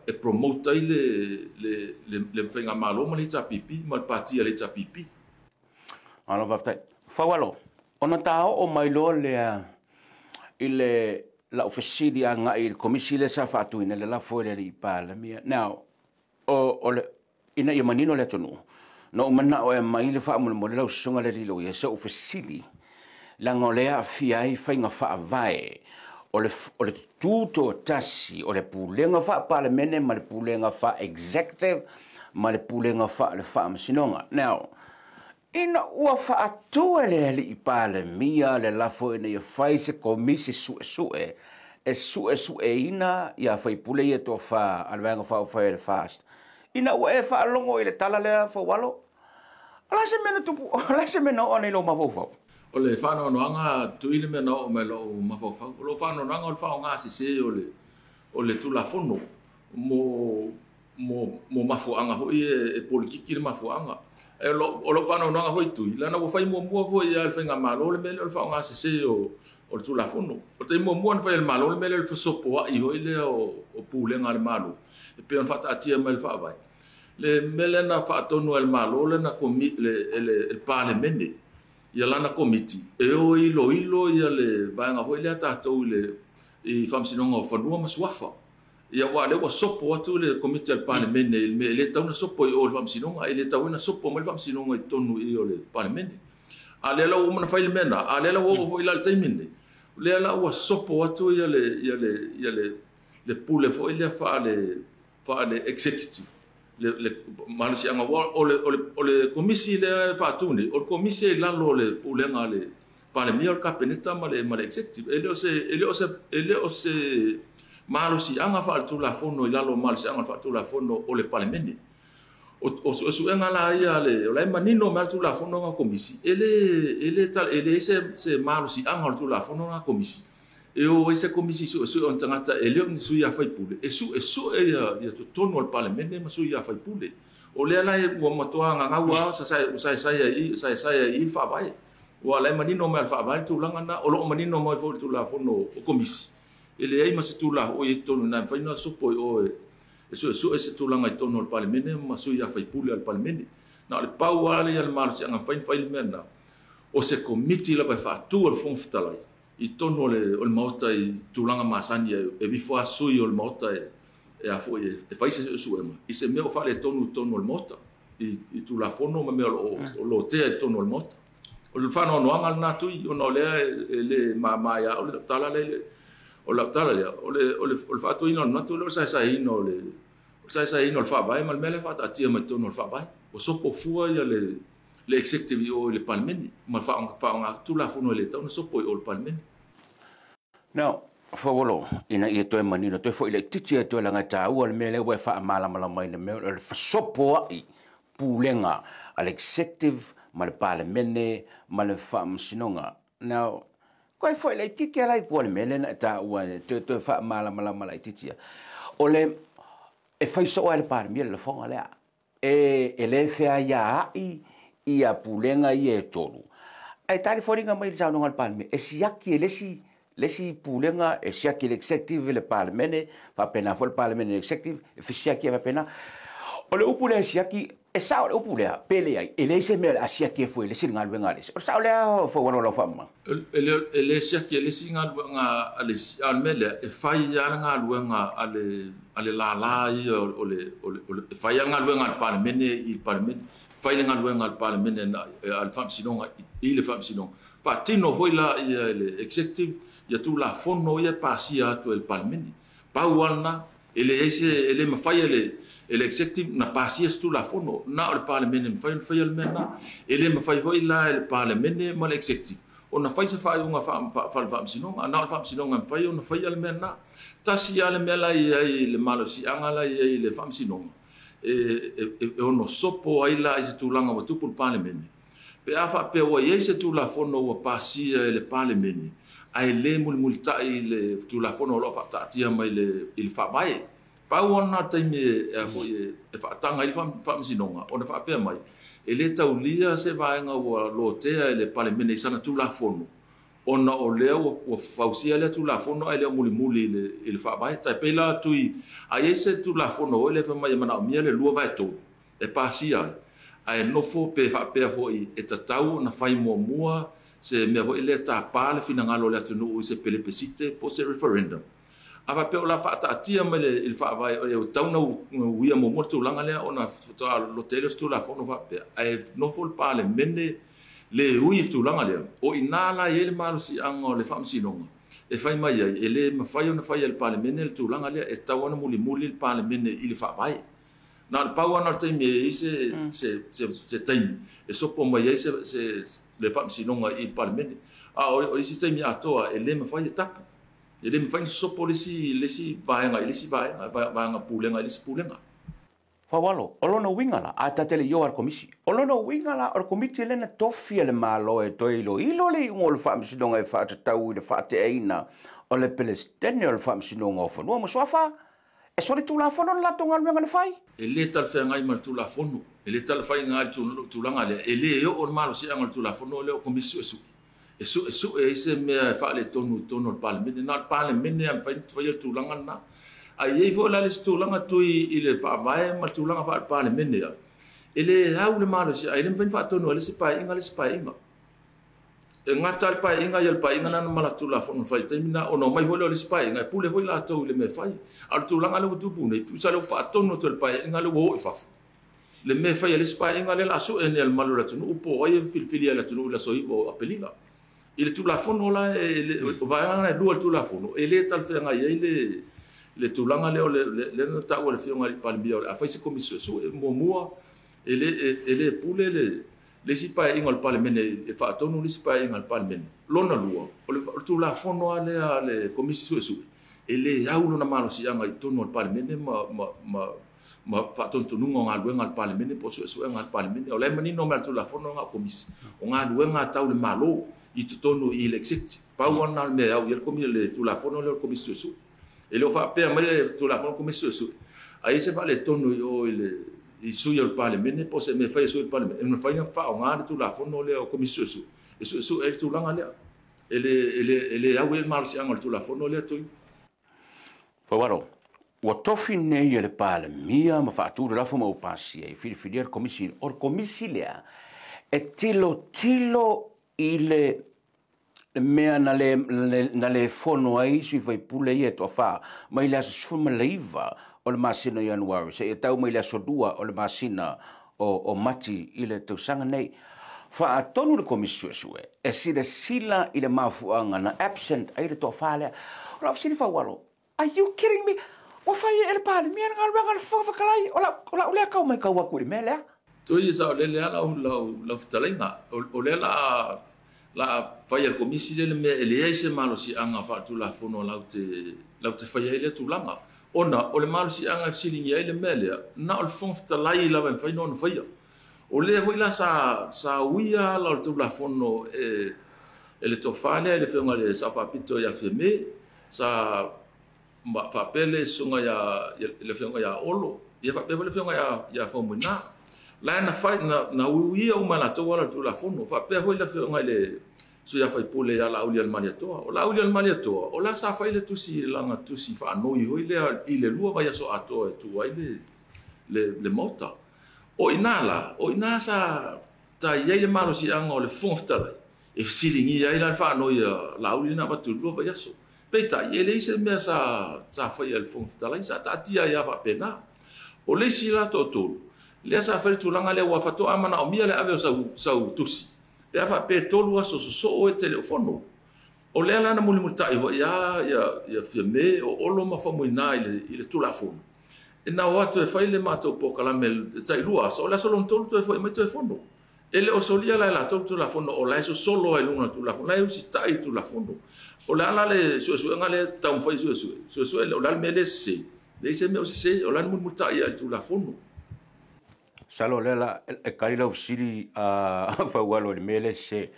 e promote ai le faigamalo ma le HRPP ma le pati a le HRPP. Malo faafetai. Faualo, ona ta oo mai loa lea i le lau fesili agai i le komisi lea sa faatuina le lafo e le alii Palemia. Now, o le, ina ia manino le atunuu, na ou manao e aumai le faamolemole lau susuga le alii loia, se ou fesili, leaga o lea aafia ai faiga faavae o le tutoatasi o le pulega faa-Palemene ma le pulega faa-executive ma le pulega faa-le faamasinoga. Now, ina ua faatu e le alii Palemia le lafo ina ia fai se komisi suesue e suesueina ia faipule ia toafa a le Vaega Faaupufai a le FAST. Ina ua e faalogo i le tala lea Faualo, o la se mea na tupu, o la se mea na oo nei lou mafaufau? O le faanoanoaga tui le mea na oo mai lou mafaufau. O lou faanoanoaga o le faaaoga sese o le Tulafono mo mafuaaga foi e politiki le mafuaaga. E o lou faanoanoaga foi tui, leaga ua fai muamua foi ia le faigamalo le mea lea o le faaaoga sese o le Tulafono. O le taimi muamua na fai e le Malo le mea lea o le fesopoai foi lea o pulega a le Malo, e pei ona faataatia mai le faavae. Le mea lea na faatonu e le Malo le na le Palemene ia lana komiti e o iloilo ia le vaega foi lea tatou i Faamasinoga o Fanua ma Suafa. Ia aua lea ua sopo atu le komiti a le Palemene i le mea e le tatau ona sopo i o i le Faamasinoga, e le tatau ona sopo mai le Faamasinoga i totonu i o le Palemene. A lea la ua uma ona fai le mea na, a lea la ua oo foi la i le taimi lenei, lea la ua sopo atu ia le pule foi lea faale executive le malosiaga o le komisi lea e faatu nei, o le komisi e i lalo o le pulega a le Palemia, o le Kapeneta ma le executive. E le o se malosiaga faaletulafono i lalo o malosiaga faaletulafono o le Palemene. O suesuega la ia le o la e manino mai le Tulafono na Komisi, e leai se malosiaga o le Tulafono na Komisi e o ai se Komisi suesue o ni tagata e le o ni sui a faipule e suesue ia totonu o le Palemene ma sui a faipule. O lea la ua matua gagau lava saesae ai i le faavae. Ua la e manino mai le faavae le tulaga na, o lo o manino mai foi le Tulafono o Komisi. E leai ma se tulaga o i totonu na e mafai ona sopo i o e suesue se tulaga i totonu o le Palemene ma sui a faipule o le Palemene. Na o le pau lava ia le malosiaga mafai ona fai le mea lena, o se komiti lava e faatu e le Fofoga Fetalai i totonu o le Maota i tulaga masani e vifo lava sui o le Maota e fai se suesuega i se mea o faaletonu i totonu o le Maota, i Tulafono ma mea o lo o lotea i totonu o le Maota. O le faanoanoaga lena tui, ona o lea e le mama ia au le tala lea, o lau tala lea, o le faatuina o le manatu lea o le saesaeina o le faavae ma le mea lea e faataatia mai totonu o le faavae. O sopo fua ia le executive i o i le Palemene, ma faaaoga Tulafono e le tatau ona sopo i o i le Palemene. Now, Faualo, ina ia toe manino, toe foi le titi e toe laga tāua le mea lea ua e faamalamalama ina mea o le fasopoai pulega a le executive ma le Palemene ma le faamasinoga. Now, koe foi le titi ala i kua le mea lea na e tāua toe toe faamalamalama la i titi. O le e faisoa e le Palemia le lafoga lea. E le fea ia ai ia pulega ia e tolu. Ai tali foliga mai le saunoaga a le Palemia, e siaki e le isi pulega, e siaki le executive le Palemene, faapena foi le Palemene le executive, e fesiaki e faapena. O le upu lea e siaki, e sao le upu lea, pe leai, e leai se mea a siaki e fue le isi le galuega a le isi. O le sao lea Faualo lau faamama? E le siaki e le isi galuega a le isi, a o le mea lea, e fai lava le galuega a le lala ia o le, e fai lava le galuega a le Palemene i le Palemene, fai le galuega a le Palemene a le Faamasinoga i le Faamasinoga. Faatino foi la ia le executive ia Tulafono ia pasia atu e le Palemene. Pau lava lena, e leai se, e le mafai e le executive na pasia se Tulafono, na o le Palemene mafai ona faia le mea lena. E le mafai foi la e le Palemene ma le executive ona fai se faaiuga faale-faamasinoga, na o le Faamasinoga e mafai ona faia le mea lena. Tasi lava le mea la i ai le malosiaga la i ai le Faamasinoga, e ono sopo ai la i se tulaga ua tupu le Palemene. Pe a faapea ua i ai se Tulafono ua pasia e le Palemene, ae le mulimulitai i le Tulafono o lo o faataatia mai i le faavae. Pau lava lena taimi e faataga ai le Faamasinoga, ona faapea mai, e le taulia se vaega ua lotea e le Palemene i sana Tulafono, ona o lea ua fausia lea Tulafono ae le o mulimuli i le faavae. Tai pei la tui, a i ai se Tulafono o le fai mai e manaomia le 2/3 e pasia ai, ae nofo pe faapea foi e tatau ona fai muamua se mea foi lea tapa le finagalo o le atunuu i se pelebesite po o se referendum. A faapea o la faataatia mai i le faavae e tatau ona uia muamua le tulaga lea ona faatoa lote ai lea o se Tulafono faapea, ae nofo le Palemene le ui i le tulaga lea, o i ina la i ai le malosiaga o le Faamasinoga e fai mai ai, e le mafai ona fai e le Palemene le tulaga lea, e tatau ona mulimuli le Palemene i le faavae. Na o le pau lava o le taimi e i ai se taimi e sopo mai ai le Faamasinoga i le Palemene. A o isi taimi atoa e le mafai e tapu. E le mafai ona sopo le isi vaega i le isi vaega, vaega pulega i le isi pulega. Faualo, o lona uiga la, a tatele i o a le komisi. O lona uiga la, o le komiti lea na tofi e le Malo e toe iloilo le iuga o le Faamasinoga e faatatau i le faateaina o le Peresetene o le Faamasinoga o Fanua ma Suafa. E soli Tulafono le latou galuega na fai. E le talafeagai ma le Tulafono, e le talafeagai le tulaga lea, e le oo le malosiaga o le Tulafono lea o Komisi Suesue e suesue ai se mea e faaletonu i totonu o le Palemene. Na o le Palemene e mafai ona faia le tulaga lena. Ae i ai foi la le isi tulaga tui i le faavae ma le tulaga faale-Palemene ia, e le au le malosiaga, e le mafai ona faatonu e le isi paeaiga le isi paeaiga. E gata le paeaiga ia le paeaiga lena ma la Tulafono fai i le taimi lena, ona omai foi lea o le isi paeaiga e pule foi latou i le mea e fai. A o le tulaga lea ua tupu nei, tusa lea ua faatonu atu e le paeaiga lea ua oo i fafo le mea e fai e le isi paeaiga lea o le a sue nei e le mamalu o le atunuu po o ai e filifili ai le atunuu i le aso 9 o Aperila. I le Tulafono la, o vaega na e lua o le Tulafono, e le talafeagai ai le tulaga lea o lea na taua e le Afioga i le Palemia o le a fai se Komisi Suesue. Muamua, e le pule le isi paeaiga o le Palemene e faatonu le isi paeaiga o le Palemene. Lona lua, o le Tulafono lava lea a le Komisi Suesue, e le au lona malosiaga i totonu o le Palemene ma ma faatonutonuga o galuega a le Palemene po o suesuega a le Palemene. O la e manino mai le Tulafono na o Komisi o galuega tau le Malo i totonu i le executive. Pau lava lena o le mea e au i ai le Komisi, le Tulafono lea o le Komisi Suesue. E le o faapea mai le Tulafono Komisi Suesue ai se faaletonu i o i le i sui o le Palemene po o se mea e fai e sui o le Palemene, e mafai ona faaaoga le Tulafono lea o Komisi Suesue e suesue ai le tulaga lea. E le au ai le malosiaga o le Tulafono lea Tui. Faualo, ua tofi nei e le Palemia ma faatu le lafo ma ua pasia i filifilia le Komisi. O le Komisi lea e tilotilo i le mea na le fono ai sui faipule ia e toafa mai le aso 19 o le masina o Ianuari seia tau mai le aso 2 o le masina o Mati i le tausaga nei. Faatonu le Komisi Suesue e silasila i le mafuaaga na absent ai le toafa lea. O lau fesili Faualo, are you kidding me? Ua fai e le Palemia le galuega a le Fofoga Fetalai. O lau lea kau mai kau atu i le mea lea. Tui sa o lele ala lau fetalaiga. O lea la fai e le Komisi le mea e leai se malosiaga faatulafono lau te fai ai lea tulaga. Ona o le malosiaga e fesiligia ai le mea lea, na o le Fofoga Fetalai lava e mafai ona faia. O lea foi la sa uia ala o le Tulafono e le tofa lea i le afioga i le Sao Faapito ia Fiame, sa faapea le susuga le afioga ia Olo, ia faapea foi le afioga ia Faumuina. La na fai na uia uma latou ala o le Tulafono, faapea foi le afioga i le sui faipule ia Laaulialemalietoa. O Laaulialemalietoa, o la sa fai le tusi lana tusi faanoi hoi lea i le 2 vaiaso atoa e tuu ai le Maota. O ina la, o ina sa i ai le malosiaga o le Fofoga Fetalai e fesiligia ai la le faanoi a Laauli na avatu i le 2 vaiaso. Peitai, e leai se mea sa fai e le Fofoga Fetalai, sa taatia ai lava faapena. O le isi la toatolu, lea sa fai le tulaga lea ua faatoa manaomia le ave o sau tusi. Pe a faapea 3 aso sosoo e te le o fono. O lea la na mulimulitai foi ia Fiame o Olo ma Faumuina i le Tulafono. E na o atu e fai le matou polokalame e tai 2 aso, o le aso lona 3 toe foi mai toe fono. E le o solia la e latou Tulafono, o la e sosolo ai luga o le Tulafono, la e usitai i le Tulafono. O le ala le suesuega lea taumafai suesue, suesue o le ala mea le sese, leai se mea o sese, o la e mulimulitai ai le Tulafono. Salo lea la e kali lau fesili Faualo i le mea le sese.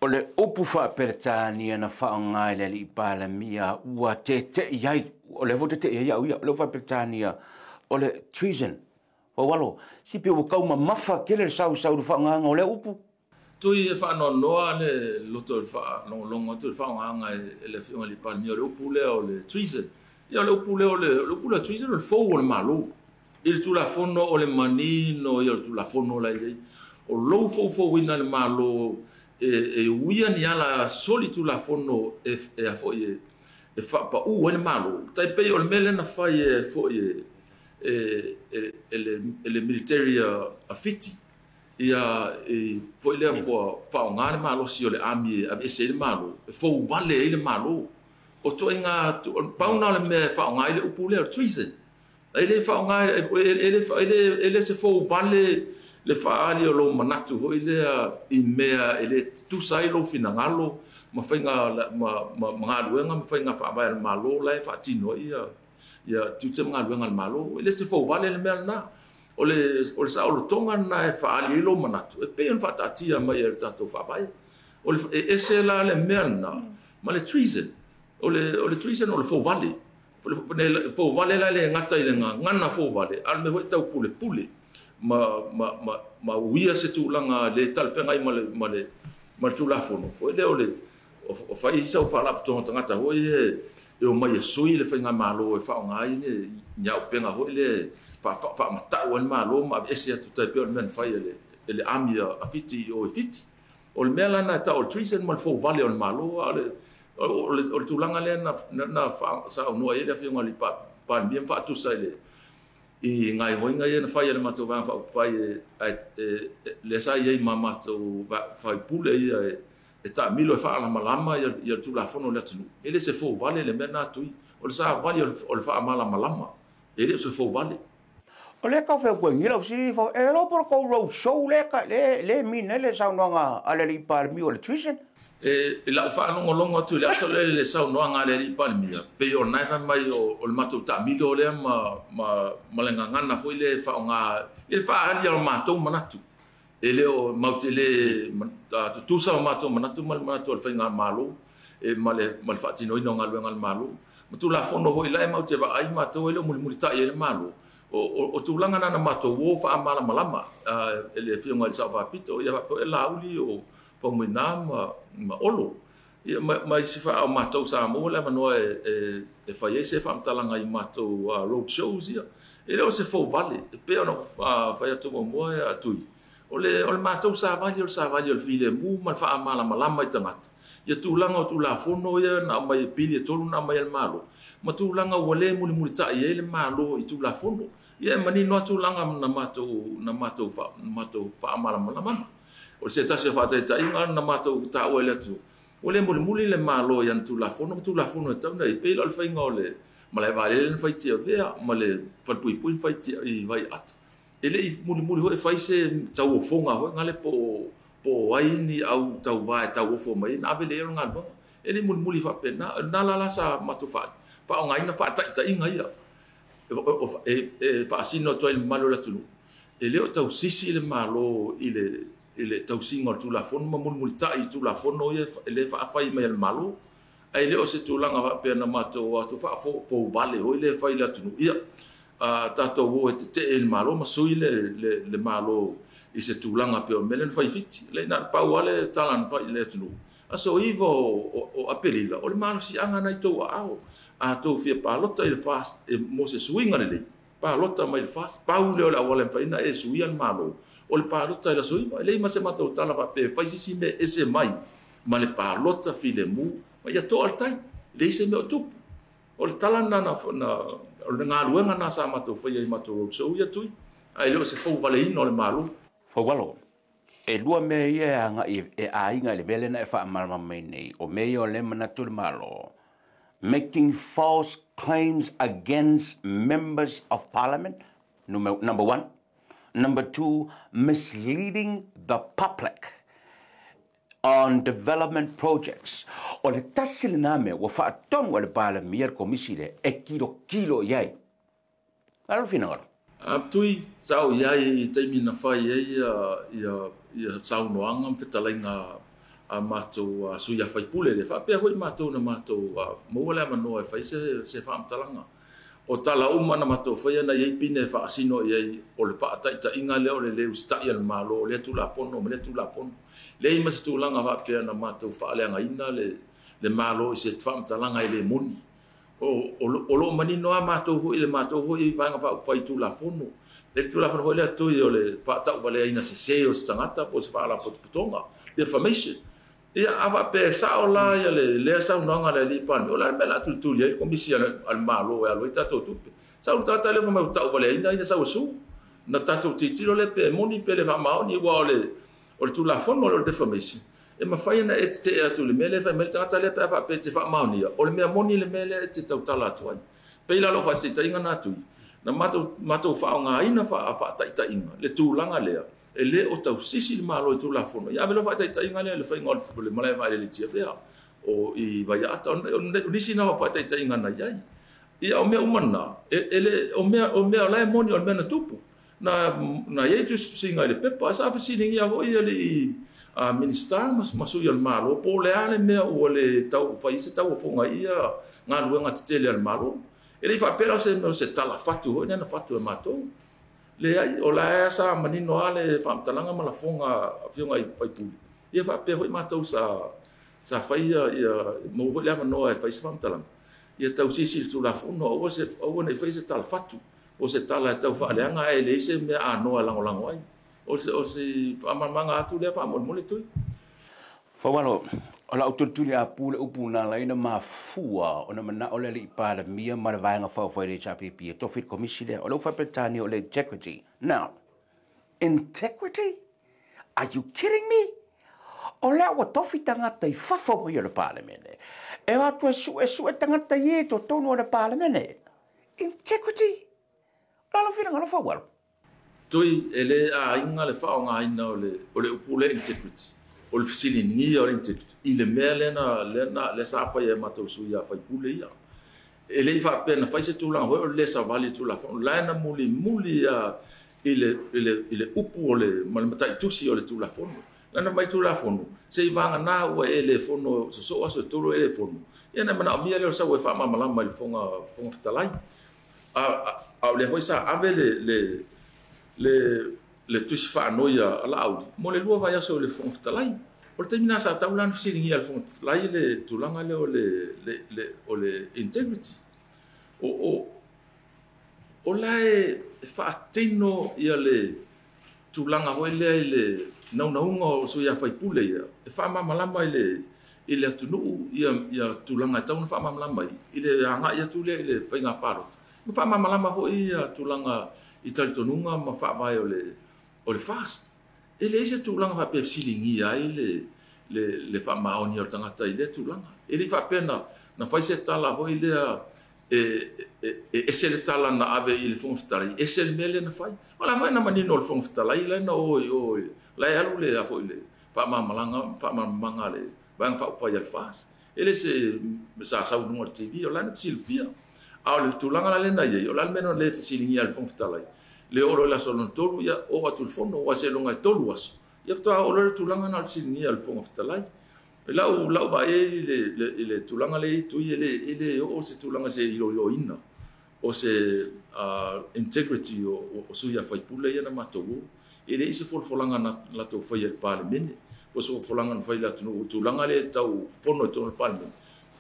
O le upu faaperetania na faaaoga i le alii Palemia ua tete'i ai, o le foi tete'i ai au ia, o le upu faaperetania o le treason. Faualo, si pe ua kaumamafa tele le sausau i le faaaogaga o lea upu. Tui e faanoanoa le loto o le faalogologo atu le faaaogaga e le afioga i le Palemia o le upu lea o le treason. Ia o le upu lea o le upu lea treason o le fou o le Malo. I le Tulafono o le manino ia o le Tulafono la i ai. O lou foufouina le Malo e uia ni ala soli Tulafono e foi e faapau ai le Malo. Tai pei o le mea lea na fai e foi e le military a Fiti. Ia e foi lea ua faaaoga le malosi o le ami e aveese ai le Malo, e fouvale ai le Malo. O toaiga pau na o le mea e faaaoga ai le upu lea o le treason. E le faaaoga e le se fouvale le faaali o lou manatu foi lea i mea e le tutusa ai lou finagalo ma faiga ma galuega ma faiga faavae a le Malo la e faatino ai ia tiute ma galuega a le Malo. E le se fouvale le mea lena. O le saolotoga lena e faaali ai lou manatu e pei ona faataatia mai e le tatou faavae. O le e ese la le mea lena ma le treason. O le treason o le fouvale. Fouvale la le gata i le gagana fouvale, a le mea foi tau pulepule ma uia se tulaga le talafeagai ma le Tulafono. Foi lea o le o fai sau faalapotopotoga tagata foi e omai e sui le faigamalo e faaaoga ai ni auupega foi le faamatau ai le Malo ma aveese atu tai pei o le mea na fai e le ami a Fiti i o i Fiti. O le mea la na tau o le treason ma le fouvale o le Malo, a o le tulaga lea na saunoa ai le afioga i le Palemia ma faatusa i le i gaoioiga ia na fai e le matou vaega faaupufai lea sa i ai ma matou faipule ia e taamilo e faalamalama ia le Tulafono o le atunuu. E le se fouvale le mea na tui, o le savali o le faamalamalama, e le o se fouvale. O lea tau fai atu ai nei lau fesili, e iloa po o le tou road show lea e mean ai le saunoaga a le alii Palemia o le treason? I lau faalogologo atu i le aso lea i le saunoaga a le alii Palemia, pei o lena e fai mai o le matou taamilo lea ma le gagana foi lea e faaaoga i le faaali o matou manatu. E le o matou te le tutusa o matou manatu ma le manatu o le faigamalo ma le faatinoina o galuega a le Malo. Ma Tulafono foi la e matou te vaai matou e le o mulimulitai ai le Malo. O tulaga na matou o faamalamalama e le afioga i le Sao Faapito, ia faapea Laauli o Faumuina ma Olo. Ia ma isi o matou sa maua le avanoa e fai ai se faamatalaga i matou road shows ia. E le o se fouvale, e pei ona fai atu muamua e Tui. O le matou savali o le savali o le filemu ma le faamalamalama i tagata. Ia tulaga o Tulafono ia na aumai e pili e 3 na aumai e le Malo. Ma tulaga ua le mulimulitai ai le Malo i Tulafono. Ia e manino atu tulaga na matou faamalamalama. O se tasi o faataitaiga na matou taua i le atunuu. Ua le mulimuli le Malo i ana Tulafono ma Tulafono e tau na i pei la o le faiga o le malae vaalele na fai i Tiavea ma le falepuipui na fai i Vaiaata. E le i mulimuli foi e fai se tauofoga foi ngale po o ai ni au tauvā e tauofo mai na ave le o le galuega. E le i mulimuli faapena. Na la la sa matou faaaogaina faataitaiga ia. E faasino atu ai le mamalu o le atunuu. E le o tausisi le Malo i le tausiga o le Tulafono ma mulimulitai i Tulafono ia e le faafai mai e le Malo. Ae le o se tulaga faapea na matou atu faafouvale foi le fai i le atunuu. Ia, tatou o e tetee i le Malo ma sui le Malo i se tulaga pei o mea lea na fai i Fiti. Le na pau lava le tala na fai i le atunuu. Aso 9 o Aperila, o le malosiaga na i tou aao. A tou fia palota i le FAST mo se suiga lelei, palota mai le FAST, pau lea o le auala e mafai ona e suia le Malo. O le palota i le aso 9, e leai ma se matou tala faapea e fai se isi mea ese mai ma le palota filemu, ma ia toa le tai, leai se mea o tupu. O le tala na o le galuega na sa matou faia i matou roadshow ia Tui, ae le o se fouvaleina o le Malo. Faualo, e lua mea ia e agai e aiga i le mea lea na e faamalamalama mai nei, o mea ia o le manatu le Malo, making false claims against members of parliament, number 1. Number 2, misleading the public on development projects. O le tasi lena mea ua faatonu a le Palemia le komisi lea e kilokilo i ai. Alo finagalo. Tui, sa o i ai i taimi na fai ai ia saunoaga ma fetalaiga a matou sui a faipule le faapea foi matou na matou maua le avanoa e fai se faamatalaga. O tala uma na matou faia na i ai pine e faasino i ai o le faataitaiga lea o le le usitai a le Malo, o lea Tulafono ma lea Tulafono. Leai ma se tulaga faapea na matou faaleagaina le Malo i se faamatalaga e le moni. O loo manino a matou foi le matou foi vaega faaupufai Tulafono. Le Tulafono foi lea Tui o le faatauvaleaina sese o se tagata po o se faalapotopotoga, defamation. Ia, a faapea sao la ia le lea saunoaga a le alii Palemia, o le a le mea o le a tulituli ai le komisi a le Malo e alu ai tatou tupe. Sau le tagata lea fai mai ua tauvaleaina ina sau e su. Na tatou tilotilo lea pe moni pe le faamaoni, ua o le Tulafono o le defamation. E mafai ona e tetee atu i le mea lea fai mai le tagata lea pe a faapea e te faamaonia, o le mea moni le mea lea e te tautala atu ai. Pei la lou faataitaiga na Tui, na matou faaaogaina faataitaiga le tulaga lea, e le o tausisi le Malo i Tulafono. Ia ave lou faataitaiga lea i le faiga o le malae vaalele i Tiavea, o i Vaiaata, o nisi na faataitaiga na i ai. Ia o mea uma na, o mea o la e moni o le mea na tupu. Na i ai tusitusiga i le pepa, sa fesiligia foi alii Minista ma sui o le Malo, po o le a le mea ua le tau fai se tauofoga i ia galuega tetele a le Malo. E le i faapea la se mea o se tala fatu foi lea na fatu e matou. Leai, o la e sa manino lava le faamatalaga ma lafoga a afioga i faipule. Ia faapea foi matou sa fai ia maua foi le avanoa e fai se faamatalaga. Ia tausisi i le Tulafono, aua ne i fai se tala fatu, o se tala e tau faaleaga ae leai se mea anoa e lagolago ai. O se faamalamalamaga atu lea faamolemole Tui. Faualo, o lau tulituli a pu le upu na ala ai na mafua ona manao le alii Palemia ma le vaega faaupufai le HRPP e tofi le komisi lea. O le upu faa-Peretania o le integrity. Now, integrity? Are you kidding me? O lea ua tofi tagata i fafo mai o le Palemene. E o atu e suesue tagata i e totonu o le Palemene. Integrity? O la lau finagalo Faualo. Tui e lē aiga le faaaogāina o le o le upu lea integrity, o le fesiligia o le integrity i le mea lea na lea na lea sa faia e matou sui a faipule ia. E le i faapea na fai se tulaga foi o le lē savali i le Tulafono, la e na mulimuli a i le i le i le upu o le ma le mataitusi o le Tulafono. Lana mai Tulafono se i vagana ua e le fono sosoo aso e 3 e le fono, ia na manaomia lea o le sau e faamalamalama i le Fofoga Fetalai. A o lea foi sa ave le tusi faanoi a Laauli mo le 2 vaiaso i le Fofoga Fetalai. O le taimi lena sa tatau la ona fesiligia e le Fofoga Fetalai le tulaga lea o le integrity. O la e faatino ia le tulaga foi lea i le naunauga o sui usufono ia e faamalamalama i le atunuu ia tulaga e tatau ona faamalamalama ai i le agai atu lea i le faiga palota, ma faamalamalama foi ia tulaga i talitonuga ma faavae o le FAST. E leai se tulaga faapea e fesiligia ai le faamaoni o le tagata i lea tulaga. E le i faapea na fai se tala foi lea e ese le tala na ave i le Fofoga Fetalai, ese le mea lea na fai. O la foi na manino le Fofoga Fetalai la na o i o la e alu le a foi le faamalamalamaga a le Vaega Faaupufai a le FAST. E le se sa sau i luga o le TV, o la na silafia. A o le tulaga la lea na i ai, o le a le mea na le fesiligia e le Fofoga Fetalai le oo loa i le aso lona 3, ia oo atu i le fono, aua seiloga e 3 aso ia faatoa oo loa le tulaga na o le fesiligia e le Fofoga Fetalai. I lau vaai i le tulaga lea i tui, e le oo se tulaga se iloiloina o se integrity o sui usufono ia na matou o. E leai se folafolaga na latou faia i le Palemene, po o se folafolaga na fai i le atunuu i tulaga lea e tau fono i totonu o le Palemene.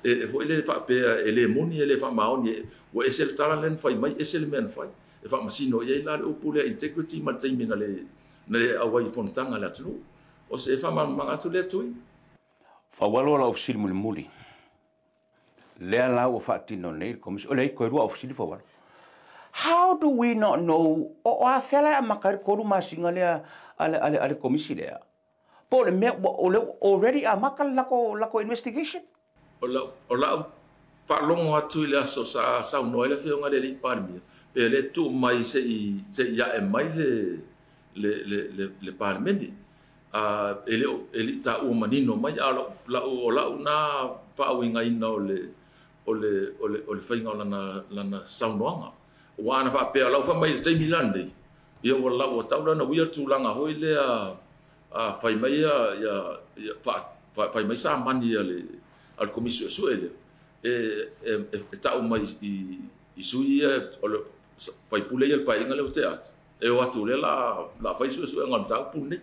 E foi le faapea e le moni, e le faamaoni, ua ese le tala lea na fai mai, ese le mea na fai. E faamasino i ai la le upu lea integrity ma le taimi na le auai i fonotaga a le atunuu. O se faamalamalamaga atu lea tui. Faualo lau fesili mulimuli. Lea la ua faatino nei le komisi. O le toe lua au fesili Faualo. How do we not know o afea la e amata ai le 3 masina lea a le komisi lea? Po o le mea ua o le already amata le lako investigation? O lau faalogo atu i le aso sa saunoa ai le afioga i le alii Palemia, pe le tuu mai se i ae mai le Palemene. E le i taua manino mai, a o lau na faauigaina o le faiga o lana saunoaga. Ua ana faapea lau faamai i le taimi la lenei, ia ua tau la na uia le tulaga foi lea fai mai fai mai samani a le komisi suesue lea e tau mai i sui ia o le faipule ia le paeaiga lea ua tea atu. E o atu lea la fai suesuega o le mataupu lenei.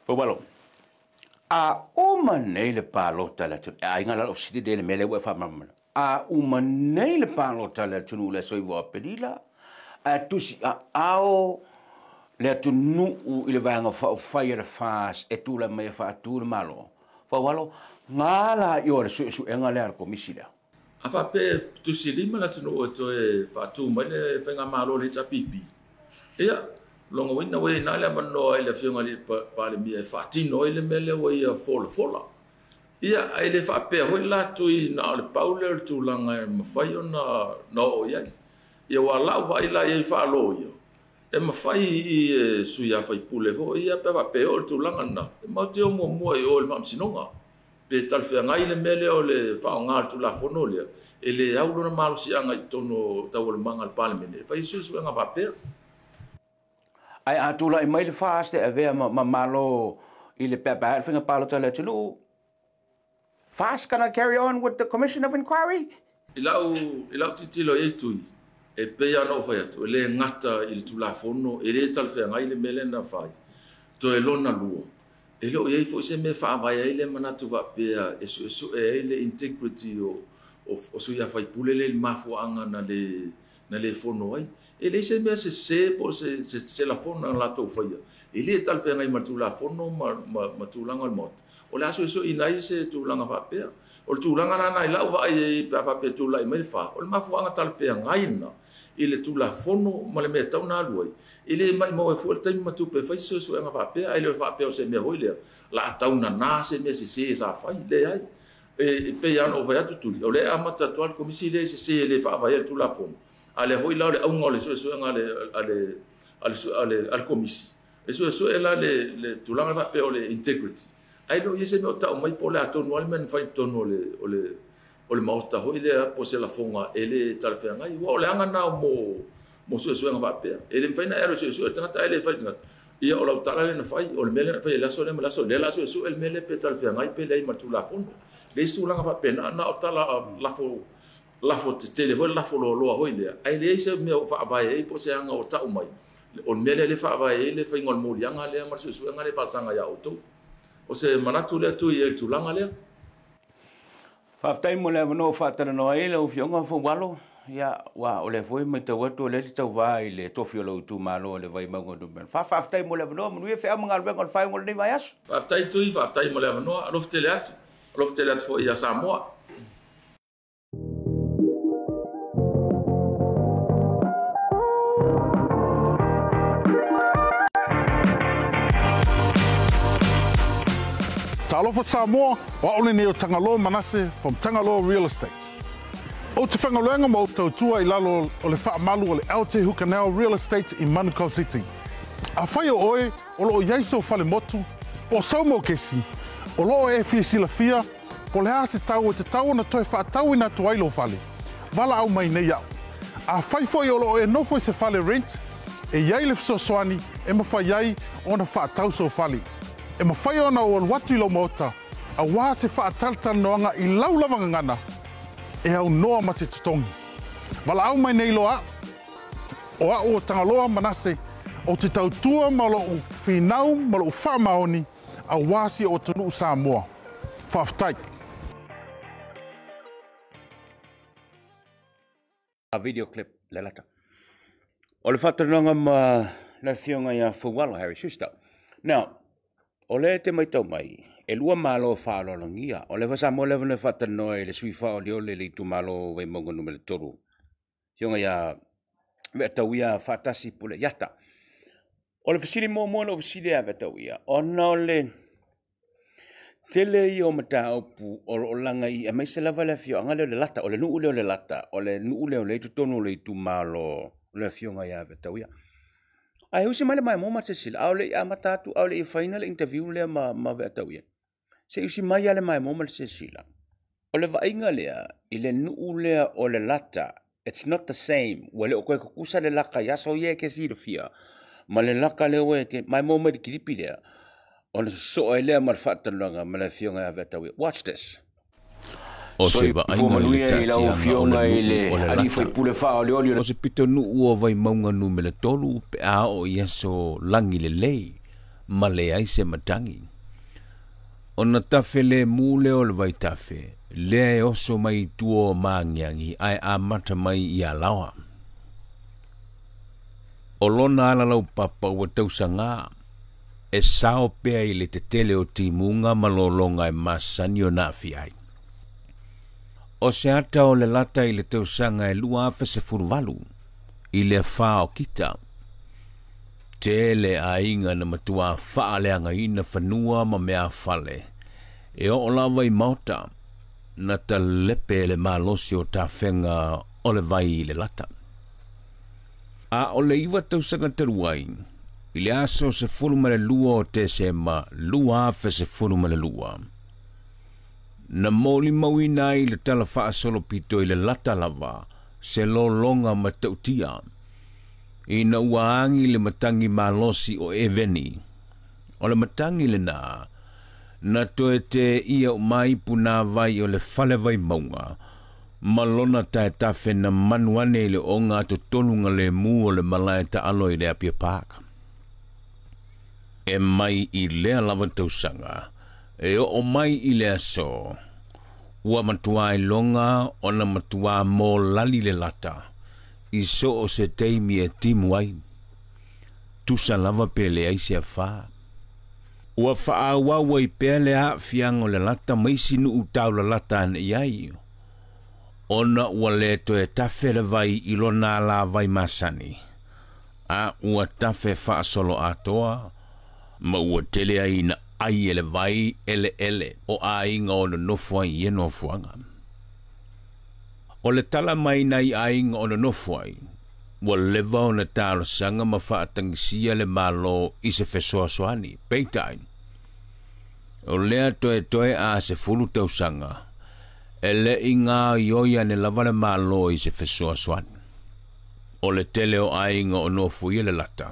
Faualo, a uma nei le palota le atunuu, e aiga la lau fesili lea i le mea lea ua e faamalamalama. A uma nei le palota le atunuu le aso 9 o Aperila, ae tusi aao le atunuu i le Vaega Faaupufai a le FAST e tulai mai e faatu le Malo. Faualo, ngā la i o le suesuega lea a le komisi lea. A faapea tusi lima le atunuu e toe faatu mai le faigamalo le HRPP, ia, longa uina ua i ina le avanoa i le afioga i le Palemia e faatino ai le mea lea ua ia folafola. Ia, ae le faapea foi la tui na o le pau lea o le tulaga e mafai ona oo i ai. Ia ua lau vaai la i ai faaloia, e mafai i sui usufono foi ia pe faapea o le tulaga lena, e matou te o muamua i o i le Faamasinoga. Pe talafeagai le mea lea o le faaaoga o le Tulafono lea, e le au lona malosiaga i totonu o taualumaga a le Palemene, e fai suesuega faapea. Ae a tulai mai le FAST e avea ma malo i le peapeaai o le faiga palota le atunuu, FAST gonna carry on with the Commission of Inquiry? I lau tilotilo i ai tui, e pei ona ou fai atu, e le gata i le Tulafono, e le talafeagai le mea lea na fai. Toe lona lua, e le o i ai foi se mea faavae ai le manatu faapea e suesue ai le integrity o sui usufono lea i le mafuaaga na le fono ai. E leai se mea sese po o se lafona na latou faia. E le talafeagai ma le Tulafono ma tulaga o le Maota. O le a suesueina ai se tulaga faapea. O le tulaga lana i lau vaai ai pe a faapea tulai mai le fa, o le mafuaaga talafeagai lena i le Tulafono ma le mea tau na alu ai. E le maumau ai fua le taimi ma tupe e fai se suesuega faapea, ae le faapea o se mea foi lea la a tau nana se mea sese sa fai, leai. E pei lava ona ou fai atu tui, o lea e amata atu lava le komisi lea e sese e le faavae ai le Tulafono. A lea foi la o le auga o le suesuega a le a le Komisi e suesue la le tulaga faapea o le integrity, ae le o i ai se mea o tau mai po o le a tonu lava le mea na fai i totonu o le maota foi lea po o se lafoga e le talafeagai. Aua o le aga lena mo suesuega faapea. E le mafai ona e alu e suesue le tagata ae le fai le tagata. Ia o lau tala lea na fai, o le mea lea na fai i le aso lea ma le aso lea, la suesue le mea lea pe talafeagai pe leai ma le Tulafono. Le isi tulaga faapena, na o tala lafo lafo tetele foi, lafo loaloa foi lea, ae leai se mea o faavae ai po o se aga o tau mai. O le mea lea le faavae ai le faiga o le moliaga lea ma le suesuega lea e faasaga ia outou. O se manatu lea tui ai le tulaga lea. Faafetai mo le avanoa ua faatalanoa ai lau Afioga Faualo. Ia, ua o lea foi matau atu o lea e te tauva i le tofi o lou itumalo o le Vaimauga Nu.4. Faafetai mo le avanoa, manuia feau ma galuega o le faaiuga o lenei vaiaso. Faafetai Tui, faafetai mo le avanoa. Alofa tele atu. Alofa tele atu foi ia Samoa. Talofa Samoa, o au lenei o Tagaloa Manase from Tagaloa Real Estate. Ou te faigaluega ma ou tautua i lalo o le faamalu o le LT Hukanel Real Estate i Manukau City. Afai o oe o loo i ai sou falemotu, po o sou mokesi, o loo e fia silafia po o le a se tau e tatau ona toe faatauina atu ai lou fale, valaau mai nei au. Afai foi o loo e nofo i se fale rent, e i ai le fesoasoani e mafai ai ona faatau sou fale. E mafai ona ou alu atu i lou maota, auā se faatalatalanoaga i lau lava gagana, e aunoa ma se totogi. Valaau mai nei loa au, o au o Tagaloa Manase, ou te tautua ma lou finau ma lou faamaoni, auā si o atunuu Samoa. Faafetai. A video clip le lata. O le faatalanoaga ma le afioga ia Faualo Harry Schuster. Now, o lea e te matau mai, e lua malo faaaloalogia. O lea foi sa maua le avanoa e faatalanoa i le sui faaolioli o le itumalo o Vaimauga Nu.3, afioga ia Veatauia Faatasi Pule Iata. O le fesili muamua na ou fesili ia Veatauia, ona o le tele ia o mataupu o lo o laga i, aemaise lava le afioaga lea o Lelata, o le nuu lea o Lelata, o le nuu lea o lea i totonu o le itumalo o le afioga ia Veatauia. Ae usi mai le maimoa ma silasila, a o le i amata atu, a o le i faina le interview lea ma Veatauia, se i usi mai lava le maimoa ma le silasila. O le vaaiga lea i le nuu lea o Lelata, it's not the same. Ua le o toe tutusa le laka i aso ia e te silafia, ma le laka lea ua e te maimoa mai le kilipi lea, ona sosoo ai lea ma le faatalanoaga ma le afioga ia Veatauia. Watch this. O se Soifua vaaiga i le manuia i lau taatiaga o le Afioga i nuu le o Alii Lelata. Faipule Faaolioli O se pitonuu o Vaimauga Nu.3 pe a oo i aso lagi lelei ma leai se matagi. Ona tafe le mu lea o le vaitafe, lea e oso mai i tua o Maagiagi ae amata mai i Alaoa. O lona alalaupapa ua tausaga, e sao pea i le tetele o timuga ma lologa e masani ona aafia ai. O se ata o Lelata i le tausaga e 2018, i le afa o Kita. Tele aiga na matua faaleagaina fanua ma mea fale. E oo lava i maota, na talepe le malosi o tafega o le vai i Lelata. A o le 9 tausaga talu ai, i le aso 12 o Tesema 2012, na molimauina ai le tala faasolopito i Lelata lava, se lologa matautia, ina ua agi le matagi malosi o Eveni. O le matagi lena, na toe te ia umai punāvai o le fale Vaimauga, ma lona taetafe na manu ane i le oga totonu le mu o le malae taalo i le Apia Park. E mai i lea lava tausaga, e oo mai i le aso, ua matua iloga ona matua mōlali Lelata, i so o se taimi e timu ai. Tusa lava pe leai se afā. Ua faaauau ai pea le aafiaga o Lelata ma isi nuu taulalata ane i ai, ona ua le toe tafe le vai i lona alavai masani, a ua tafe faasolo atoa, ma ua tele ai na ai e le vai eleele o aiga o nonofo ai i ia nofoaga. O le tala mai nai aiga o nonofo ai, Ua leva ona talosaga ma faatagisia le Malo i se fesoasoani. Peitai, o lea toetoe a 10 tausaga, e le'i gaoioi ane lava le Malo i se fesoasoani. O le tele o aiga o nofoia le lata,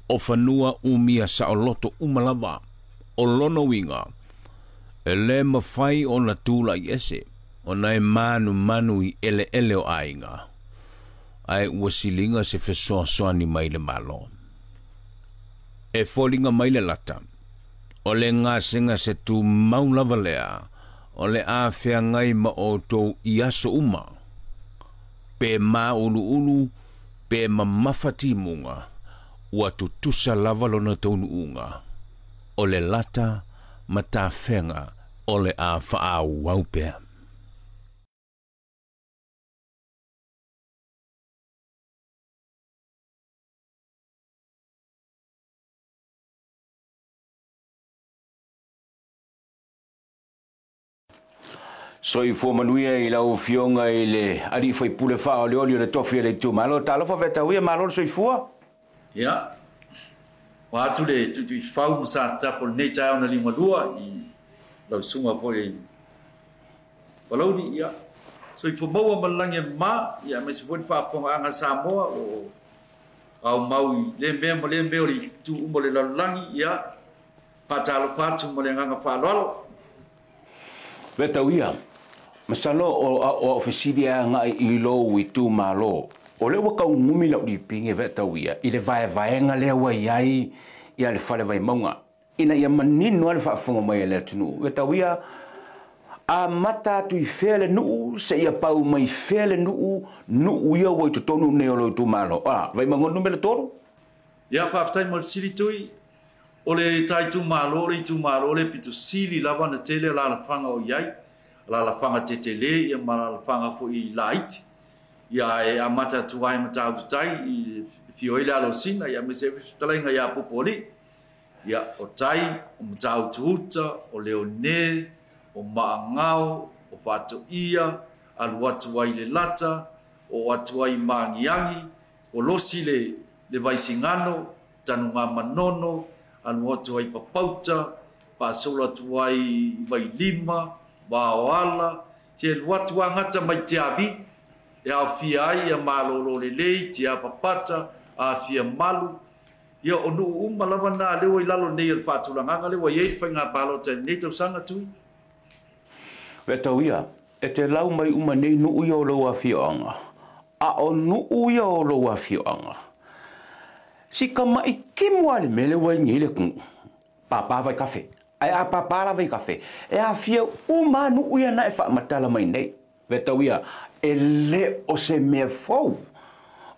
o fanua umia saoloto uma lava, o lona uiga, e lē mafai ona tula'i ese, ona e manumanu i eleele o aiga, ae ua siliga se fesoasoani mai le Malo. E foliga mai le lata, o le gasegase tumau lava lea, o le a feagai ma outou i aso uma, pe māuluulu, pe mamafa timuga, ua tutusa lava lona taunuuga, o le lata ma tafega o le a faaauau pea. Soifua manuia i lau Afioga i le Alii Faipule Faaolioli o le Tofi o le Itumalo. Talofa Vetauia, malo le soifua. Ia, ua atu le tuituifau ma sa tapo lenei taeao na liugalua i lau susuga foi i Palauli. Ia, soifua maua ma le lagi e mama, ia aemaise foi le faafofogaaga a Samoa o aumau i lea mea ma lea mea o le itu uma o le lalolagi. Ia, faatalofa atu ma le agaga faaaloalo. Vetauia, masalo o au fesili e agai i lou itumalo. O lea ua taugumi lau lipigi Vetauia i le vaevaega lea ua i ai ia le fale Vaimauga, ina ia manino lava le faafofoga mai a le atunuu. Vetauia, amata atu i fea le nuu, seia pau mai fea le nuu, nuu ia ua i totonu nei o lou itumalo. Vaimauga numera 3. Ia, faafetai mo le fesili Tui. O le ta itumalo, o le itumalo le pito sili lava na tele alaalafaga o i ai, alaalafaga tetele ia ma alaalafaga foi laiti. Ia, e amata atu ai Matautu Tai i afio ai le Alosina, ia aemaise ai fetalaiga ia Popoalii. Ia, o Tai, o Matautu Uta, o Leone, o Maagao, o Faatoia, alu atu ai le Lata, o atu ai Maagiagi, kolosi le Vaisigano, Tanugamanono, alu atu ai Papauta, faasolo atu ai Vailima, Vaoala, se alu atu agata mai Tiavi, e aofia ai ia Malolo Lelei, Tiapapata, Afia Malu. Ia, o nuu uma lava na lea ua i lalo nei o le faatulagaga lea ua i ai le faiga palota i lenei tausaga Tui. Vetauia, e te lau mai uma nei nuu ia o lou afioaga, a o nuu ia o lou afioaga, si kama'i timu lava le mea lea ua i nei le atunuu, pāpā vaikafe, ae a pāpā la vaikafe, e aafia uma lava nuu ia na e faamatala mai nei. Vetauia, e le o se mea fou,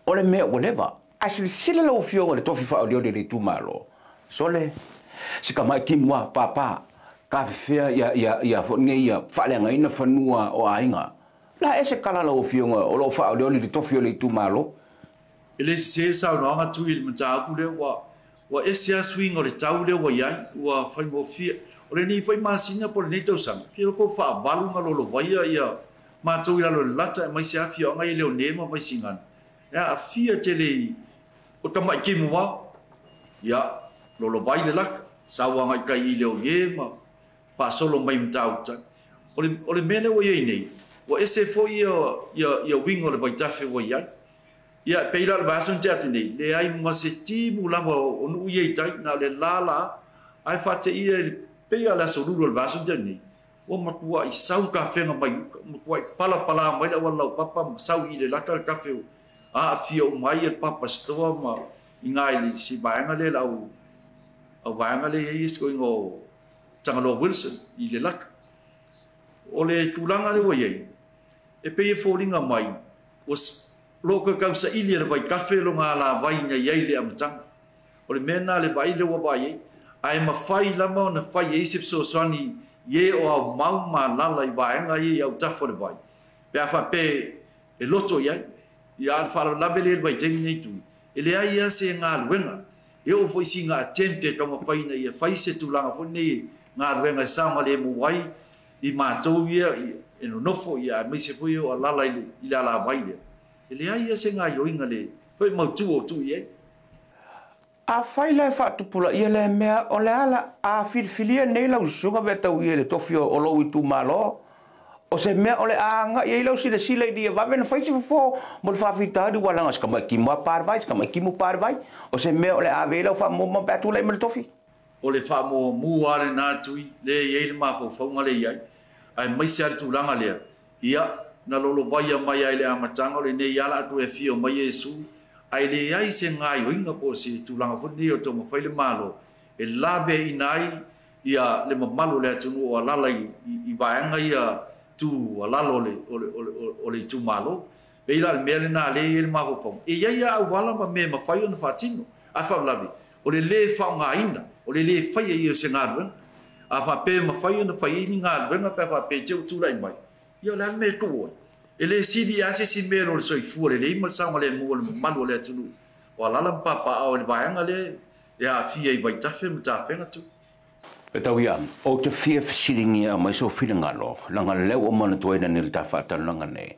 o le mea ua leva. Ae silasila lau Afioga i le Tofi Faaolioli o le itumalo, sole, si kama'i timu lava, pāpā, kafefea ia foi nei ia faaleagaina fanua o aiga. La e se kala lau Afioga o loo faaolioli le tofi o le itumalo. E le sese le saunoaga Tui i le mataupu lea, ua ese lava suiga o le tau lea ua i ai, ua faigofie. O lenei foi masina po o lenei tausaga, ou te iloa po o faavalu ona lolovaia ia matou i lalo i le lata, aemaise afioaga i Leone ma Vaisigano, e aafia tele i o tama'i timu lava. Ia, lolovai le laka, sau agai tai i Leone ma faasolo mai Matautu. O le mea lea ua i ai nei, ua ese foi ia uiga o le vaitafe ua i ai. Ia, pei la o le vaiaso na tea atu nei, leai ma se timu lava o nuu ia i tai, na o le lala ae faateia i le pei lava o le aso Lulu o le vaiaso na tea nei, ua matuai sau kafega mai uka, ua matuai palapala mai le auala laupapa ma sau i le lata le kafe ua aafia uma ai le papa stoa ma i ina i le si vaega lea le au vaega lea e i ai si koiga o Tagaloa Wilson i le lata. O le tulaga lea ua i ai, e pei e foliga mai ua o lo o toe tausaili e le vaitafe lona alavai na i ai i le amataga. O le mea lena le vaai lea ua vaai ai, ae mafai lava ona fai ai se fesoasoani i e o aumau ma alaala i vaega ia i autafa o le vai, pe a faapea e loto i ai. Ia, a o le faalavelave lea i le vaitaimi nei Tui, e leai lava se galuega, e oo foi sina attempt e taumafai ina ia fai se tulaga foi lenei galuega e saogalemu ai i matou ia e nonofo, ia aemaise foi o alaala i le alavai lea. E leai lava se gaoioiga le Foi mautu o tuu i ai. Afai la e faatupulaia lea mea, o le a la a filifilia nei lau susuga Vetauia i le tofi o lou itumalo, o se mea o le a agai ai lau silasila ina ia vave ona fai se fofo mo le faafitauli, ua leaga se tamai timu lava pa le vai, se tamai timu pa le vai, o se mea o le a ave ai lau faamuamua pe a tulai mai le tofi? O le faamuamua lava lena Tui, lea e i ai le mafaufauga lea e i ai, aemaise lava le tulaga lea, ia, na lolovaia mai lava i le amataga o lenei ala atu e afio mai Iesu, ae leai se gaoioiga po o se tulaga foi lenei o taumafai le Malo e laveaiina ai ia le mamalu o le atunuu o alala i vaega ia tu alalo o le itumalo. Pei la o le mea lena lea e i ai le mafaufauga, e i ai lava auala ma mea e mafai ona faatino, ae faalavelave o le lē faaaogaina, o le lē faia ia o se galuega. A faapea e mafai ona fai ai ni galuega pe a faapea e te ua tulai mai, ia o le a le mea e tuu ai? E le sili lava se isi mea i lo le soifua lelei ma le saogalemu o le mamalu o le atunuu o alaala ma papaaao i le vaega lea e aafia i vaitafe ma tafega tu. Petaui ou te fia fesiligia mai sou finagalo, leaga lea ua manatuaina nei le ta faatalanoaga nei,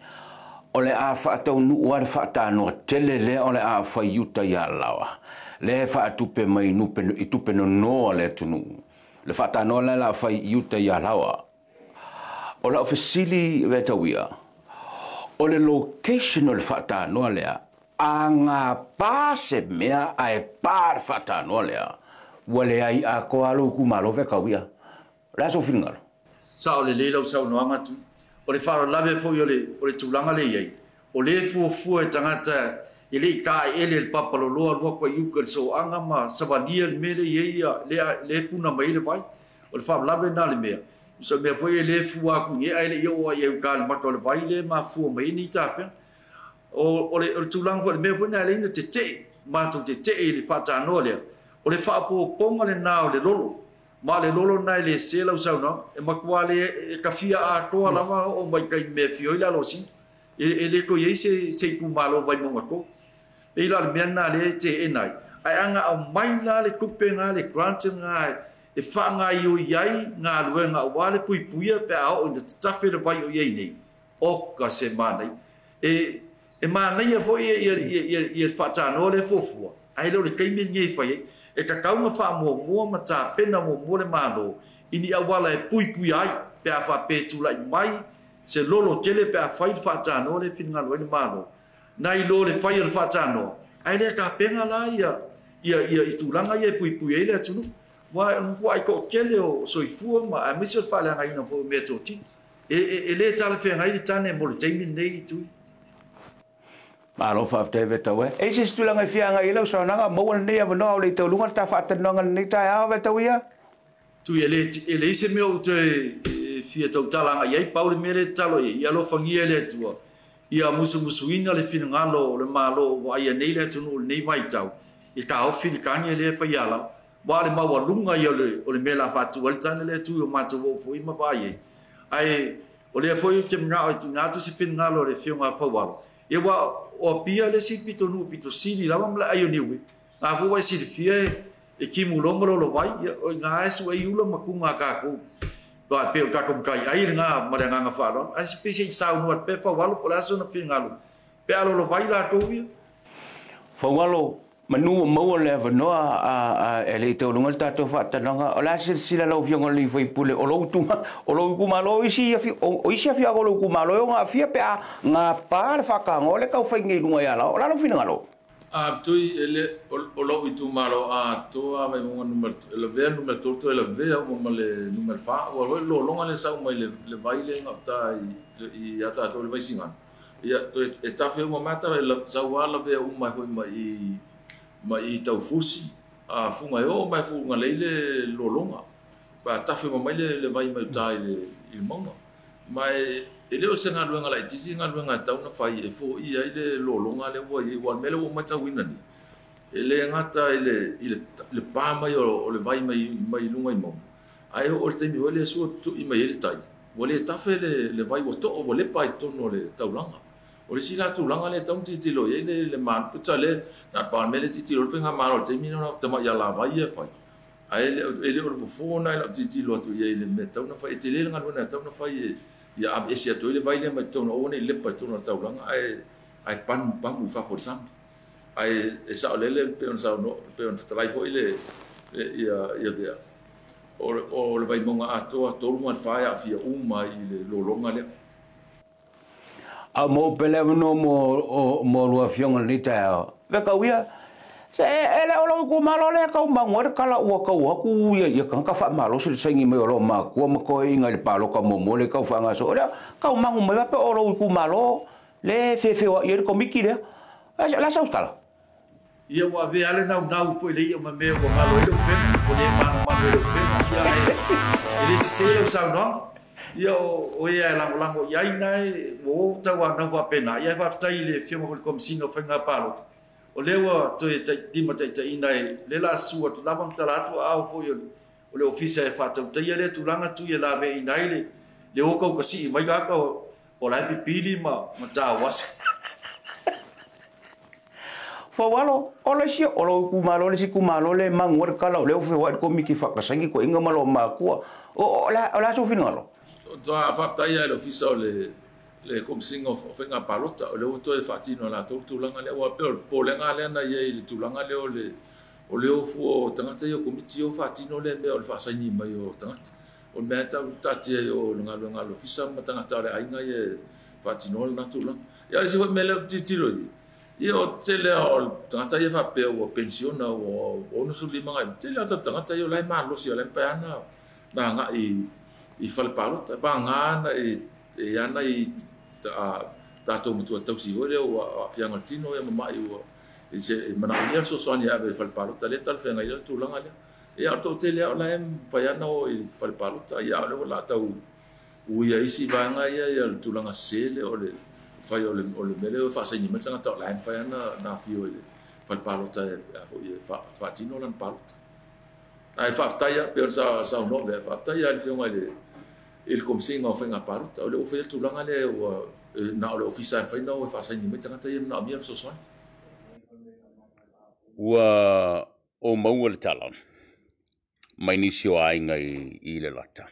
o le a faataunuu lava le faatanoa tele lea o le a fai i uta i Alaoa, lea e faatupe mai i tupe nono a le atunuu, le faatanoa lea o le a fai i uta i Alaoa. O lau fesili Vetauia, o le location o le faatanoa lea, a gapa se mea ae pa le faatanoa lea, ua leai atoa lou itumalo Vetauia. O le a sou finagalo? Sao lelei lau saunoaga Tui. O le faalavelave foi o le tulaga lea e i ai, o lea e fuafua e tagata e le i taeele i le papaloloa alu atu ai i uka i le soaga ma savalia le mea lea e i ai, lea e puna mai ai le vai. O le faalavelave lena o le mea, o se mea foi e le fua atu i ai, ae le i oo i ai i uta i le mata o le vai lea e mafua mai ai ni tafega. O le tulaga foi o le mea foi lena e ala ai ona tetee, matou tetee i le faatanoa lea, o le faaopoopoga lena o le lolo. Ma o le lolo lena e le sese lau saunoaga, e matua le e tafia atoa lava oo mai tai mea e afio ai le alosina. E le toe i ai se itumalo Vaimauga 3. Pei la o le mea lena lea e teena ai. Ae a na aumai la le tupe lena, le grant lena e faagaioi ai galuega aua le puipuia pe a oo ina tatafe le vai o i ai nei, oka se manaia. E manaia foi ia faatanoa lea fuafua, ae le o le taimi lenei e fai ai. E tatau ona faamuamua ma tapena muamua le Malo i ni auala e puipuia ai pe a faapea e tulai mai se lolo tele pe a fai le faatanoa lea e finagalo ai le Malo. Nai lo le fai o le faatanoa, ae le tapena la ia tulaga ia e puipuia ai le atunuu. Aua o le matuai toatele o soifua ma aemaise o le faaleagaina foi o meatotino. E le talafeagai le tane mo le taimi lenei Tui. Malo faafetai Vetau e. E i ai se isi tulaga e fia agai i ai lau saunoaga, maua lenei avanoa o le i tauluga le ta faatalanoaga i lenei taeao Vetauia? Tui, e leai se mea ou te fia tautala agai i ai, pau le mea lea e tatalo i ai, ia alofagia e le Atua, ia musumusuina le finagalo o le Malo o vaaia nei le atunuu i lenei vaitau, i taofi le tane lea e fai ala, aua o le maualuga ia o le mea o le a faatu ai le tane lea Tui o matou oo foi ma vaai ai. Ae o lea foi ou te manao e tuuina atu se finagalo o le Afioga a Faualo, ia aua o Apia le isi pitonuu pito sili lava ma le ai o Niue, na foi ua e silafia e timu loa ma lolovai, ia o i ina e sue ai ula ma tuga a tatou. Aua e pei o le tatou mataiai lena ma le agaga faaaloalo. Ae pei se i saunoa atu pea Faualo po o le a sona finagalo pe a lolovai latou ia. Faualo, manu ua maua le avanoa a e le i tauluga le tatou faatalanoaga, o le a silasila lau Afioga i le sui usufono o lou o lou itumalo, o isi afioaga o lou itumalo e ono aafia pe a gapa le faatanoa lea e taufai nei i luga i Alaoa. O le a lou finagalo? A Tui, e le o lou itumalo atoa Vaimauga numera e lavea le numera 3 toe lavea uma ma le numera 4. Ua alu ai le lologa lea e sau mai le vai lea i gauta i ia tatou i le Vaisigano. Ia toe e tafe uma mai ata e sau lava lavea uma ai foi mai i Taufusi a Fuga e oo mai Fugalei le lologa pe a tafe uma mai le vai mai uta i le mauga. Ma e le o se galuega laitiiti galuega e tatau ona fai e foia ai le lologa lea ua i ai, aua o le mea lea ua ou matauina nei, e le gata i le pa mai o le vai mai luga i mauga, ae oo i le taimi foi lea e sua tutui mai ai le tai, ua le tafe le vai ua too ua lepa i totonu o le taulaga. O le isi la tulaga lea e tatau ona tilotilo i ai le Malo, peitai lea na o le pau lava le mea lea e tilotilo i ai le faigamalo i le taimi lea o tamai alavai ia e fai, ae e le o le fofo lena i lau tilotilo atu i ai i le mea e tatau ona fai. E tele le galuega e tatau ona fai ia aveese atu ai le vai lea mai totonu, aua ne i lepa i totonu o le taulaga ae pamu i fafo i le sami. Ae e saolele pei ona saunoa, pei ona fetalai foi le ia ia Vea, o le Vaimauga atoa 3 ma le 4 e aafia uma i le lologa lea. A mo pele no mo mo lua afioga lenei taeao. Vekau ia, se e le o lou itumalo lea kau magu ai le kala ua kau aku ia ia kanga faamalosi le saini mai o loo makua ma toeaiga i le paloka muamua le kau faagasolo lea kau magu mai faapea o lou itumalo le feofeoai ai le komiti lea. O le a sau se tala? Ia ua avea lava le naunau foi i le i'a ma mea ua galo ai le upega, ua le manumanu i le upega. Ia ae e le sese lau saunoaga. Ia o ea e lagolago i ai na e ua o tauanau faapena. Ia ae faafetai i le Afioga foi i le Komesina o Faiga Palota, o lea ua toe limataitaiina e lea o le a susu atu lava ma tala atu aao foi o le Ofisa e faatautaia lea tulaga tui e laveaiina ai le o tautasii mai tagata o la e pipili ma tauaso. Faualo, o le isi, o lou itumalo le isi itumalo le magu ai le kala o lea ua feoai le komiti faakasaini toeaiina ma loo makua. O le a sou finagalo? Faafetai lava i le Ofisa o le le Komesina o Faiga Palota, o lea ua toe faatino e latou le tulaga lea. Aua pei o le popolega lea na i ai i le tulaga lea o le o le o fua o tagata ia o komiti ia o faatino lea mea o le faasaini mai o tagata. O le mea e tau taatia ai o le galuega a le Ofisa ma tagata o le aiga ia e faatinoa lena tulaga. Ia o le isi foi mea lea ou te tilotilo i ai, ia o le tele lava o tagata ia faapea ua penisiona ua 65 agai i luga, tele lava o tagata ia o la e malosi o la e mafai lava ona agai i fale palota. Vagana ana e i ai nai tatou matua tausi foi lea ua aafiaga o le tino ma mai ua e manaomia le fesoasoani e ave i le fale palota lea e talafeagai ai le tulaga lea. Ia a o le toatele lava o la e mafai lava ona o i fale palota, ia a o lea ua tau uia isi vaega ia ia le tulaga sese lea o le fai o le mea lea e faasaini mai le tagata o la e mafai lava ona afio i le fale palota e faatino lana palota. Ae faafetai lava, pei ona saunoa Vea, faafetai lava i le Afioga i le Komesina o Faiga Palota, o lea ua faia le tulaga lea ua na o le Ofisa e mafai ona o e faasaini mai tagata ia e manaomia le fesoasoani. Ua ou maua le tala mai nisi o aiga i le lata.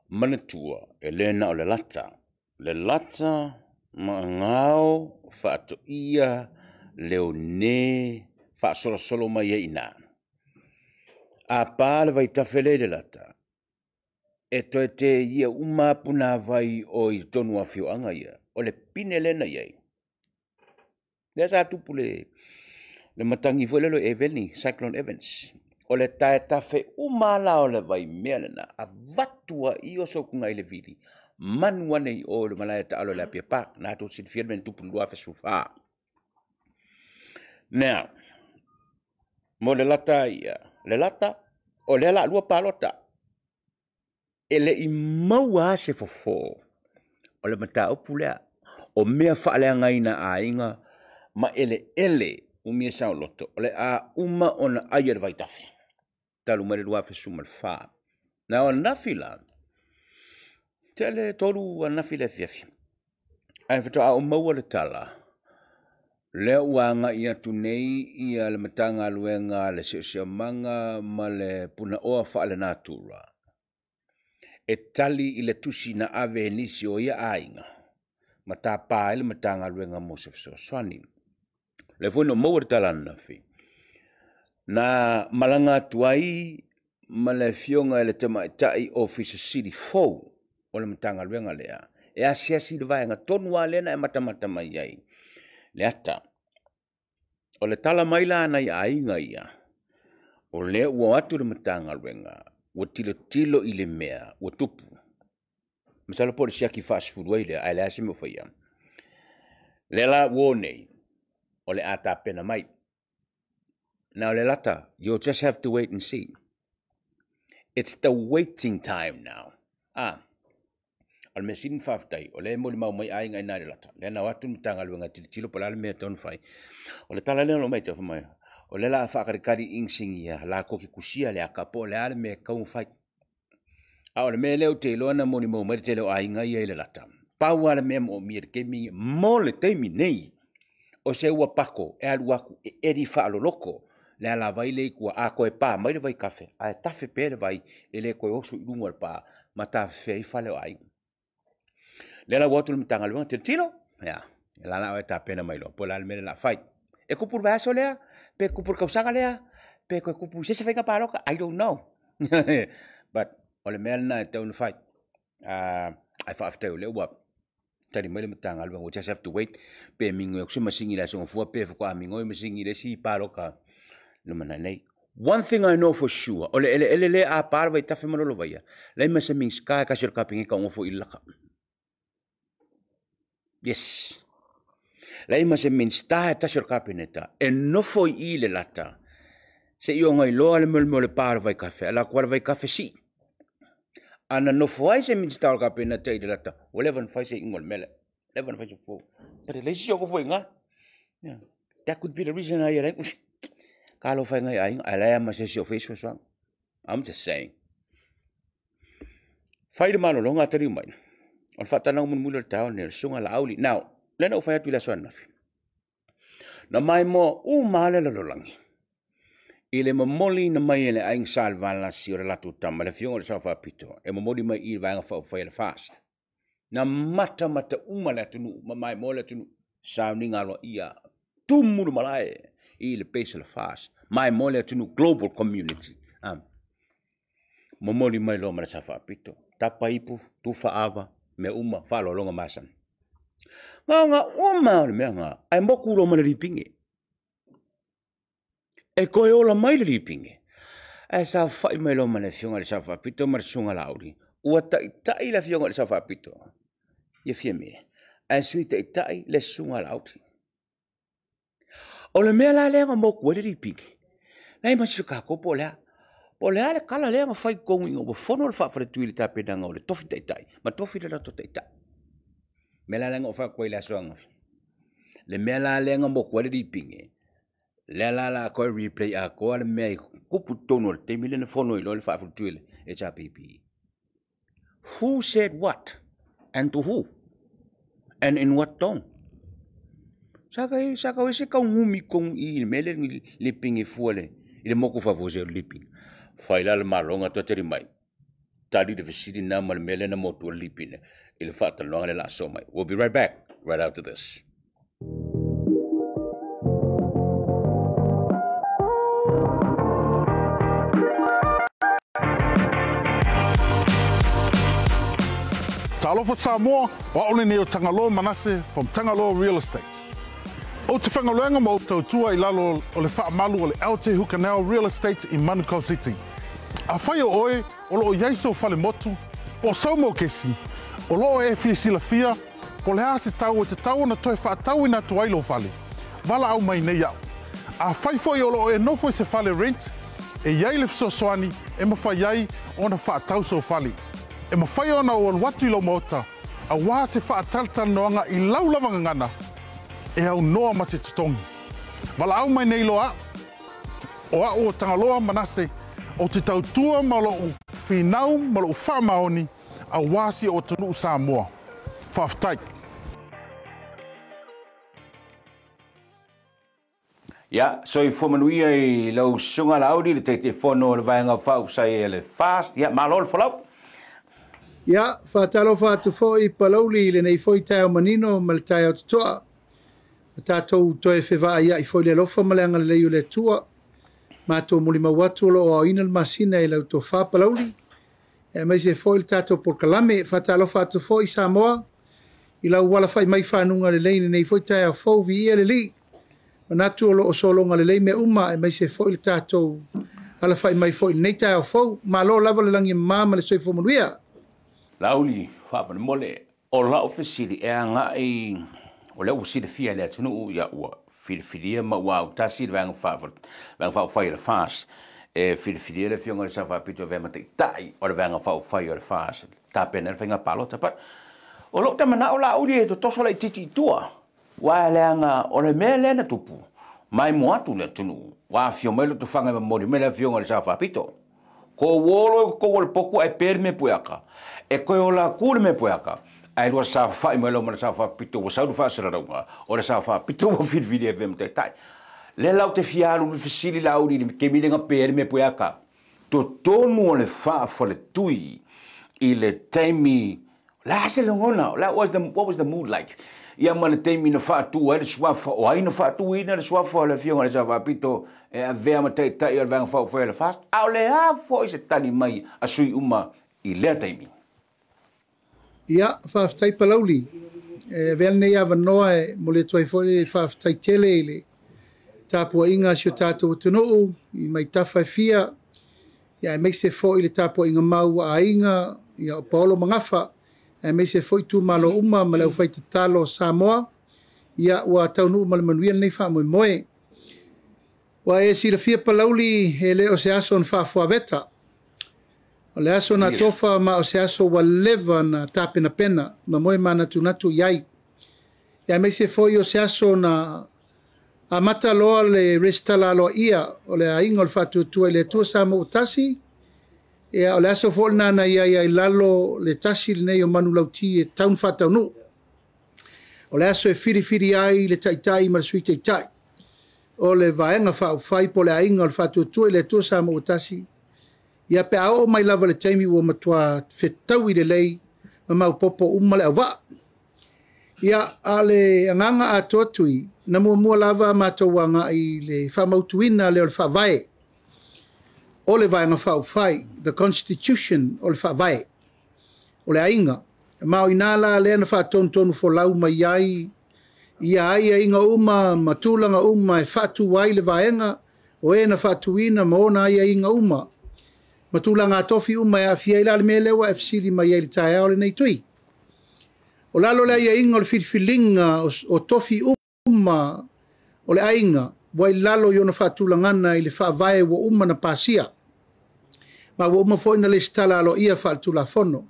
Manatua, e le na o le lata. Le lata ma agao faatoia leone faasolosolo mai ai i ina. A pa le vaitafe lea i le lata, e toe teia uma punavai o i totonu o afioaga ia. O le pine lea na i ai. Lea sa tupu le matagi foi lea o Eveni, Cyclone Evans. O le taetafe uma la o le vaimea lena, avatu ai osokuga i le vili, manu ane i o i le malae taalo i le Apia Park. Na tou silafia le mea na tupu i le 2014. Now, mo le lata ia, le lata, o lea la lua palota, e le i maua lava se fofo o le mataupu lea. O mea faaleagaina aiga ma eleele umia saoloto, o le a uma ona ai e le vaitafe. Talu mai le 2014. Na o ananafi la, tele 3 ananafi le afiafi. Ae faatoa ou maua le tala, lea ua agai atu nei ia le Matagaluega a le Siosiomaga ma le Punaoa Faalenatura e tali i le tusi na ave e nisi o ia aiga ma tapa ai le Matagaluega mo se fesoasoani. O lea foi na maua le tala ananafi, na malaga atu ai ma le afioga i le Tamaitai Ofisa Sili fou o le Matagaluega lea, e asiasi i le vaega tonu lava lea na e matamata mai ai le ata. O le tala mai la a nai aiga ia, o lea ua o atu le Matagaluega, ua tilotilo i le mea ua tupu. Masalo po o le siaki faasefulu ai lea, ae leai se mea o faia. Lea la ua o nei, o le a tapena mai. Now le lata, you'll just have to wait and see. It's the waiting time now. Ah, o le mea sili na faafetai, o lea e molimau mai aiga i na i le lata. Lea na o atu le Matagaluega e tilotilo po o le a le mea e tatau ona fai. O le tala lea na aumai te mai, o lea o le a faakalikali inisinia latou te tusia le ata po o le a le mea e tatau ona fai. A o le mea lea ou te iloa na molimau mai le tele o aiga ia i le lata. Pau lava le mea moomia i le taimi, mo le taimi nei, o se ua pako e alu atu e eli faaloloko le alavai lea i tua. A toe pa mai le vaitafe, ae tafe pea le vai e le toe oso i luga o le pa ma tafefea ai fale o aiga. Lea la ua atu le Matagaluega, tilotilo, ia, la la e tapena mai loa, po o le a le mea le la fai. E kupu le vaiaso lea, pe kupu le kausaga lea, pe koe kupu i se isi faiga palota, I don't know. But o le mea lena e tatau ona fai. Ae faafetai o lea ua tali mai le Matagaluega, we just have to wait pe migoi atu se masini i le Aso Gafua pe faatoa migoi masini i le isi palota lumanai nei. One thing I know for sure, o le eleele lea a pa le vaitafe ma Lolovaia, leai ma se Minisita e tasi o le Kapeneta o nofo i le laka. Yes. Leai ma se Minisita e tasi o le Kapeneta e nofo i i le lata se i ona iloa le mea o le pa o le vaitafe, ala atu le vaitafe sii. Ana nofo ai se Minisita o le Kapeneta i le lata, ua leva ona fai se iuga o le mea lea. Leva ona fai se fofo. But e leai se isi o nofo i ina. Yeah. That could be the reason ai e leai. Talofa e ngai aiga, ae leai lava ma se isi o fai se fesoasoani. I'm just saying. Fai le malologa a taliu mai. O le faatalanoaga mulimuli o le taeao lenei, o le susuga Laauli. Now, lea na ou fai atu i le aso ananafi. Na maimoa uma lava le lalolagi i le momoliina mai e le aiga Sa Levalasi o le latou tama, le afioga i le Sao Faapito, e momoli mai i le Vaega Faaupufai a le FAST. Na matamata uma le atunuu ma maimoa le atunuu, sauniga aloaia, tumu le malae i le base o le FAST, maimoa le atunuu, global community. Momoli mai loa ma le Sao Faapito, tapa ipu, tufa ava, mea uma, faaaloaloga masani. Gaoga uma o le mea lena, ae moku loa ma le lipine. E toe ola mai le lipine, ae saofai mai loa ma le afioga i le Sao Faapito ma le Susuga Laauli, ua taitai le afioga i le Sao Faapito ia Fiame, ae sui taitai le Susuga Laauli. O le mea la lea na moku ai le lipine, leai ma se tatou po o le a. Po o le a le tala lea na fai i totonu ina ua fono le faafaletui i le tapenaga o le tofi taitai ma tofi le latou taitai. O le mea la lea na ou fai atu ai i le aso ananafi, le mea la lea na moku ai le lipine, lea la la toe replay atoa le mea i tupu i totonu o le taimi lea na fono ai loa le faafaletui a le HRPP. Who said what and to who and in what tone? Sa ka sa ka se ka ngumi kong i le mea lea ni lipingi fua le i le moku faafuasei o le lipinga. Fai la le malologa toe tali mai. Tali le fesili lena ma le mea lea na motu ai le lipinga i le faatalanoaga lea o le a sosoo mai. We'll be right back right after this. Talofa Samoa, o au lenei o Tagaloa Manase from Tagaloa Real Estate. Ou te faigaluega ma ou tautua i lalo o le faamalu o le LJ Hukanel Real Estate i Manukau City. Afai o oe o lo o i ai sou fale motu, po o sou mokesi, o lo o e fia silafia po o le a se tau e tatau ona toe faatauina atu ai lou fale, valaau mai nei au. Afai foi o lo o e nofo i se fale rent, e i ai le fesoasoani e mafai ai ona faatau sou fale. E mafai ona ou alu atu i lou maota aua se faatalatalanoaga i lau lava gagana e aunoa ma se totogi. Valaau mai nei loa au, o au o Tagaloa Manase, ou te tautua ma lou finau ma lou faamaoni aua si ou atunuu Samoa. Faafetai. Ia, soifua manuia i lau Susuga Laauli, le Taitaifono o le Vaega Faaupufai a le FAST. Ia, malo le folau. Ia, faatalofa atu foi Palauli i lenei foi taeao manino ma le taeao totoa. Ua tatou toe fevaaiai foi i le alofa ma le agalelei o le Atua. Matou molimau atu o lo o aoina le masina i lau tofa Palauli, aemaise foi le tatou polokalame. Faatalofa atu foi Samoa i lau alafai mai fanuga lelei i lenei foi taeao fou, viia le Alii. Manatu o lo o sologa lelei mea uma, aemaise foi le tatou alafai mai foi i lenei taeao fou. Malo lava le lagi e mama ma le soifua manuia. Laauli, faamolemole, o lau fesili e agai, o lea ua silafia e le atunuu, ia ua filifilia ma ua autasi le Vaega Faaupufai a le FAST e filifilia le Afioga i le Sao Faapito e avea ma Taitai o le Vaega Faaupufai o le FAST e tapena ai le faiga palota. But o lou tamanao Laauli e totoso laitiiti i tua, aua leaga o le mea lea na tupu, maimoa atu le atunuu, ua afio mai Lotofaga e momoli mai le Afioga i le Sao Faapito. Ko uolo i totonu o le potu ae pe le mea pueaka. E toe ola atu le mea pueaka, ae lua saofai mai loa ma le sao faapito ua sau le faasalalauga o le sao faapito ua filifili e avea ma taitai. Lea la ou te fia alu i le fesili Laauli i le taimi lea na pe ai le mea pueaka. Totonu o le faafaletui i le taimi, o le a se lagona, what was the mood like? Ia ma le taimi na faatu ai le suafa, o ai na faatuina le suafa o le Afioga i le Sao Faapito e avea ma Taitai o le Vaega Faaupufai o le FAST? A o le a foi se tali mai a sui uma i lea taimi? Ia, faafetai Palauli. E avea lenei avanoa e momoli atu ai foi le faafetai tele i le tapuaiga a si o tatou atunuu i mai tafa e fia, ia aemaise foi le tapuaiga mau a aiga, ia o Paolo Magafa, aemaise foi itumalo uma ma le aufaitatalo o Samoa, ia ua taunuu ma le manuia lenei faamoemoe. Ua e silafia Palauli, e le o se aso na faafuaveta. O le aso na tofa ma o se aso ua leva na tapenapena ma moe manatunatu i ai. Ia aemaise foi o se aso na amata loa le resitala aloaia o le Aiga o le Faatuatua i le Atua Samoa ua Tasi. Ia o le aso foi lena na i ai ai lalo le tasi lenei o manulauti e tau na faataunuu. O le aso e filifili ai le Taitai ma le Sui Taitai o le Vaega Faaupufai po o le Aiga o le Faatuatua i le Atua Samoa ua Tasi. Ia pe a oo mai lava le taimi ua matua fetaui lelei ma maopoopo uma le auvaa. Ia, a o le agaga atoa Tui, na muamua lava matou agai i le faamautuina lea o le faavae o le Vaega Faaupufai, the Constitution o le faavae o le aiga. Ma o i ina la lea na faatonutonu folau mai ai ia aiaiga uma ma tulaga uma e faatu ai le vaega o e na faatuina ma ona aiaiga uma ma tulaga tofi uma e aafia ai la le mea lea ua e fesili mai ai i le taeao lenei Tui. O lalo o le aiaiga o le filifiliga o tofi uma o le aiga ua i lalo i ona faatulagana i le faavae ua uma na pasia, ma ua uma foi na lesitala aloaia faaletulafono.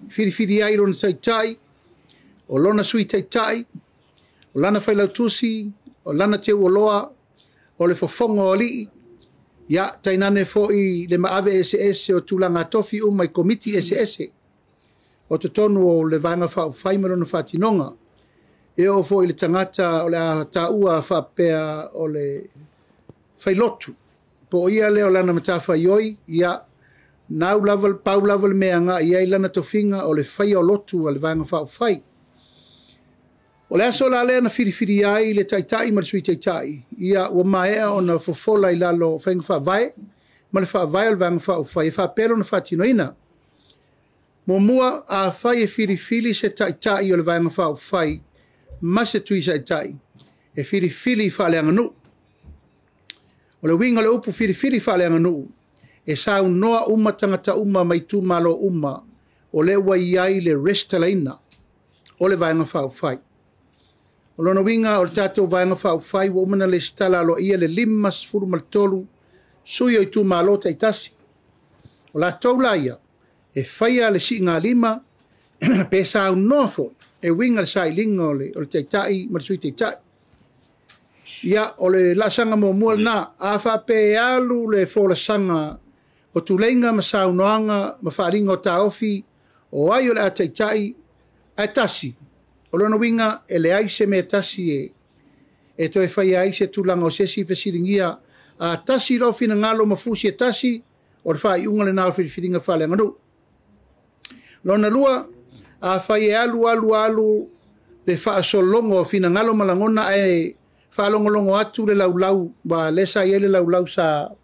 Filifili ai lona Taitai, o lona Sui Taitai, o lana Failautusi, o lana Teuoloa, o le fofoga o alii, ia tainane foi le maave eseese o tulaga tofi uma i komiti eseese o totonu o le Vaega Faaupufai ma lona faatinoga. E oo foi i le tagata o le a taua faapea o le failotu, po o ia lea o lana matafaioi, ia nau lava, pau lava le mea agai i ai lana tofiga o le faia o lotu a le Vaega Faaupufai. O le aso la lea na filifili ai le Taitai ma le Sui Taitai, ia ua maea ona fofola i lalo o faiga faavae ma le faavae o le Vaega Faaupufai e faapea lona faatinoina. Muamua, afai e filifili se Taitai o le Vaega Faaupufai ma se Sui Taitai, e filifili faaleaganuu. O le uiga o le upu filifili faaleaganuu, e saunoa uma tagata uma ma itumalo uma o lea ua i ai le resitalaina o le Vaega Faaupufai. O lona uiga o le tatou Vaega Faaupufai ua uma na lesitala aloaia le 53 sui o itumalo taitasi. O latou la ia, e faia le siigalima pe saunoa foi e uiga le sailiga o le Taitai ma le Sui Taitai. Ia, o le laasaga muamua lena. A faapea e alu le folasaga o tuleiga ma saunoaga ma faaaliga o taofi o ai o le a taitai ae tasi, o lona uiga e leai se mea tasi e toe faia ai se tulaga o se isi fesiligia. A tasi loa finagalo ma fusi e tasi, o le faaiuga lena o le filifiliga faaleaganuu. Lona lua, afai e alu alu alu le faasologo o finagalo ma lagona ae faalogologo atu le laulau, ua lea sa i ai le laulau sa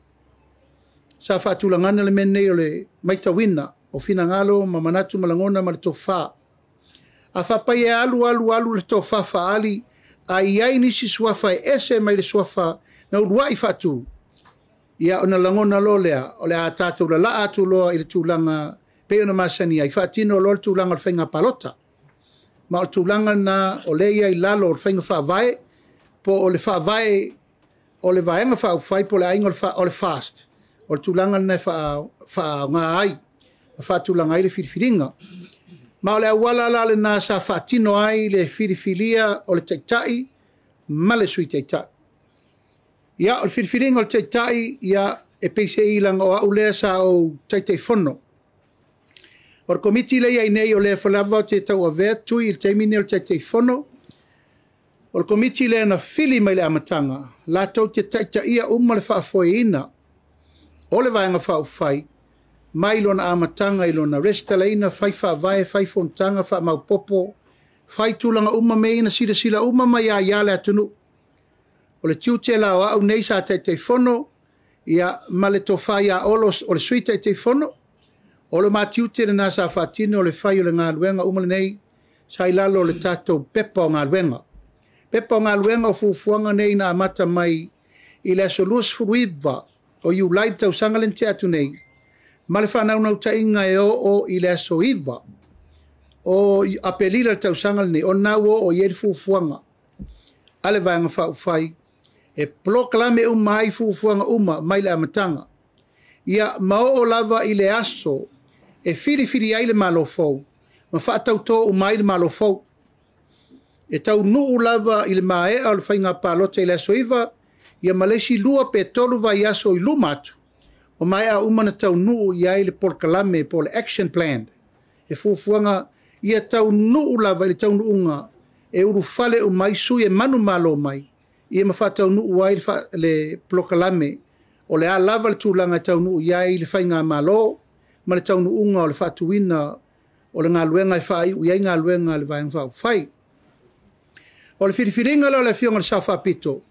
faatulagana le mea nei o le maitauina o finagalo ma manatu ma lagona ma le tofa. A faapai e alu alu alu le tofa faali, a i ai nisi suafa e ese mai le suafa na uluai faatu, ia ona lagona loa lea, o le a tatou lalaa atu loa i le tulaga pei ona masani ai, faatino loa le tulaga o le faiga palota. Ma o le tulaga lena o lea ia i lalo o le faiga faavae, po o le faavae o le Vaega Faaupufai po o le Aiga o le FAST, o le tulaga lena e faaaoga ai ma faatulaga ai le filifiliga. Ma o le auala la lena sa faatino ai le filifilia o le Taitai ma le Sui Taitai. Ia, o le filifiliga o le Taitai, ia, e peisei laga o au lea sa ou Taitaifono. O le komiti lea i ai nei o lea lava ou te tauavea Tui i le taimi nei o le Taitaifono. O le komiti lea na fili mai le amataga, latou te taitaia uma le faafoeina o le Vaega Faaupufai mai lona amataga i lona resitalaina, fai faavae, fai fonotaga, faamaupopo, Fai tulaga uma mea ia na silasila uma mai lava ia le atunuu. O le tiute la o au nei sa Taitaifono, ia ma le tofa ia Olo o le Sui Taitaifono, o le ma tiute lena sa faatino le fai o le galuega uma lenei sa i lalo o le tatou pepa o galuega. Pepa o galuega o fuafuaga nei na amata mai i le aso 29 o Iulai le tausaga lea na tea atu nei, ma le faanaunautaiga e oo i le aso 9 o Aperila le tausaga lenei, o lena ua oo i ai le fuafuaga a le Vaega Faaupufai e polokalame uma ai fuafuaga uma mai le amataga. Ia ma oo lava i le aso e filifili ai le Malo fou ma faatautō uma ai le Malo fou. E taunuu lava i le maea o le faiga palota i le aso 9, ia ma le isi 2 pe 3 vaiaso i luma atu, ua maea uma ona taunuu i ai le polokalame po o le action plan. E fuafuaga ia taunuu lava i le taunuuga e ulufale uma ai sui e manumalo mai, ia ma faataunuu ai le polokalame o le a lava le tulaga e taunuu i ai le faigamalo ma le taunuuga o le faatuina o le galuega e faaiu i ai galuega a le Vaega Faaupufai. O le filifiliga lea o le Afioga i le Sao Faapito,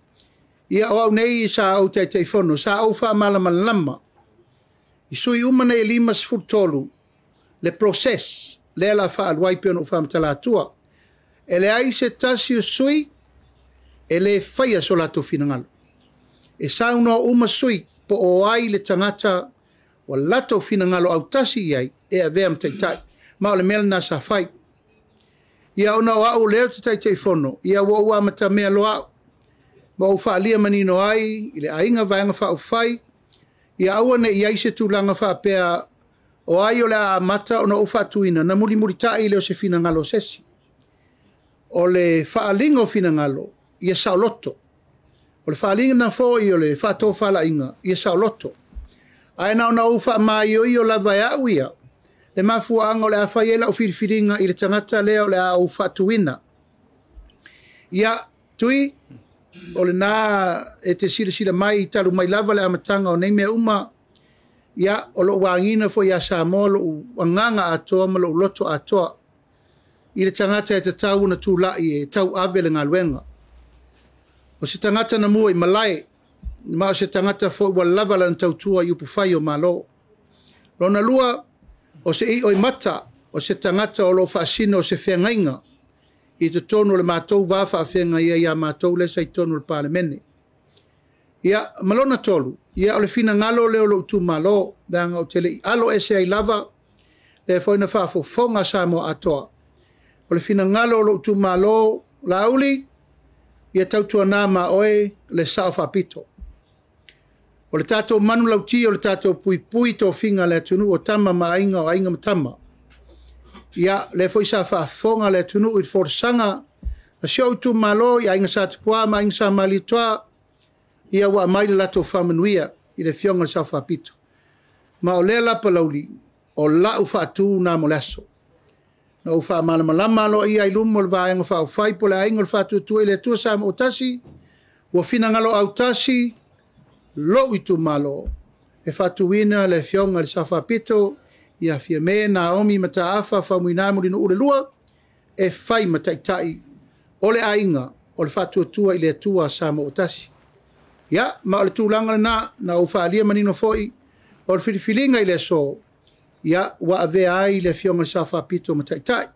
ia o au nei sa ou Taitaifono, sa ou faamalamalama i sui uma nei e 53 le process lea la faaalu ai pei ona ou faamatala atua. E leai se tasi o sui e le faia so latou finagalo. E saunoa uma sui po o ai le tagata ua latou finagalo autasi i ai e avea ma taitai. Ma o le mea lena sa fai. Ia ona o au lea ou te Taitaifono, ia ua ou amatamea loa au, ma ou faaalia manino ai i le aiga Vaega Faaupufai, ia aua ne i i ai se tulaga faapea o ai o le a amata ona ou faatuina, na mulimulitai lea o se finagalo o se isi. O le faaaliga o finagalo, ia saoloto. O le faaaliga foi o le faatofalaiga, ia saoloto. Ae na ona ou faamaioio lava e au ia, le mafuaaga o le a fai ai lau filifiliga i le tagata lea o le a ou faatuina. Ia, Tui, o lena e te silasila mai talu mai lava le amataga o nei mea uma, ia, o lou agiga foi ia Samoa, lou agaga atoa ma lou loto atoa i le tagata e tatau ona tulai e tauave le galuega. O se tagata na mua i malae, ma o se tagata foi ua lava lana tautua i upufai o Malo. Lona lua, o se i'o i mata, o se tagata o lo o faasino o se feagaiga i totonu o le matou va faafeagai ai ia matou lea sa i totonu o le Palemene. Ia, ma lona tolu, ia o le finagalo lea o lou itumalo, leaga ou te le i alo ese ai lava, lea foi na faafofoga Samoa atoa. O le finagalo o lou itumalo, Laauli, ia tautuana ma oe le Sao Faapito. O le tatou manulauti o le tatou puipui tofiga a le atunuu o Tama ma Aiga o Aiga ma Tama. Ia, lea foi sa faafofoga le atunuu i le folasaga a si ou itumalo i Aiga Sa Tupua ma Aiga Sa Malietoa, ia ua aumai le latou faamanuia i le Afioga i le Sao Faapito. Ma o lea la Palauli, o lau faatu lena mo le aso. Na ou faamalamalama aloaia ai i luma o le Vaega Faaupufai po o le Aiga o le Faatuatua i le Atua Samoa Tasi, ua finagalo autasi lou itumalo e faatuina le Afioga i le Sao Faapito ia Fiame Naomi Mataafa Faumuina Mulinuu le II e fai ma taitai o le Aiga o le Faatuatua i le Atua Samoa Tasi. Ia, ma o le tulaga lena, na ou faaalia manino foi o le filifiliga i le aso, ia, ua avea ai le Afioga i le Sao Faapito ma taitai.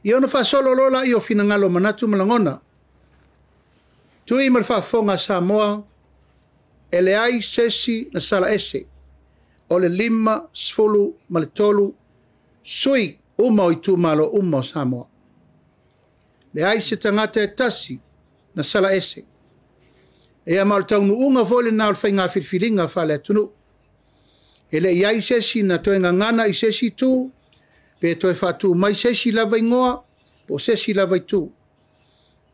Ia ona faasolo loa lea o finagalo manatu ma lagona. Tui ma le faafofoga a Samoa, e leai se isi na sala ese o le 53 sui uma o itumalo uma o Samoa. Leai se tagata e tasi na sala ese. Ia ma o le taunuuga foi lena o le faiga filifiliga faale-atunuu. E le i ai se isi na toe gagana i se isi itu, pe toe faatu mai se isi lava igoa, po o se isi lava itu.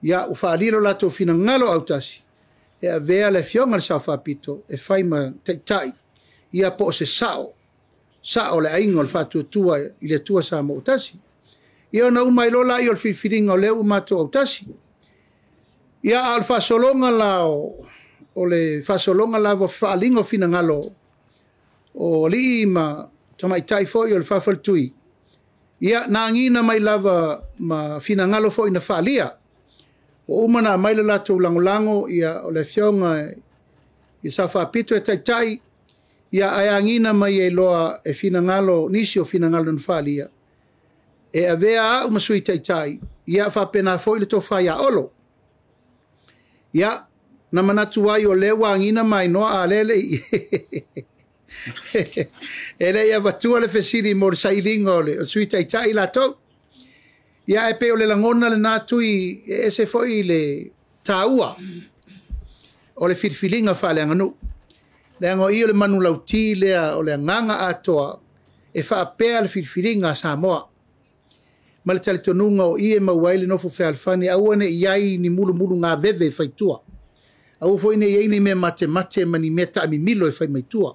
Ia, ua faalia lo latou finagalo autasi, e avea le Afioga i le Sao Faapito e fai ma taitai, ia po o se sao, sao o le Aiga o le Faatuatua i le Atua Samoa Tasi. Ia ona uma ai loa lea o le filifiliga o lea ua matou autasi. Ia, a o le faasologa la o le faasologa lava o faaaliga o finagalo o alii ma tamaitai foi o le faafaletui. Ia, na agiga mai lava ma finagalo foi na faaalia. Ua uma ona aumai le latou lagolago, ia, o le Afioga i Sao Faapito e taitai, ia, ae agiga mai ai loa e finagalo, nisi o finagalo na faaalia, e avea au ma Sui Taitai, ia faapena foi le tofa ia Olo. Ia, na manatu ai o lea ua agiga mainoa a lea le i e le i avatua le fesili mo le sailiga o le Sui Taitai latou. Ia, ae pei o le lagona lena Tui, e ese foi le taua o le filifiliga faaleaganuu. Leaga o i o le manulauti lea o le agaga atoa e faapea le filifiliga a Samoa. Ma le talitonuga o i e maua ai le nofo fealofani, aua ne i ai ni mulumulu gaveve e faitua. Aua foi ne i ai ni mea matemate ma ni mea taamimilo e fai mai tua.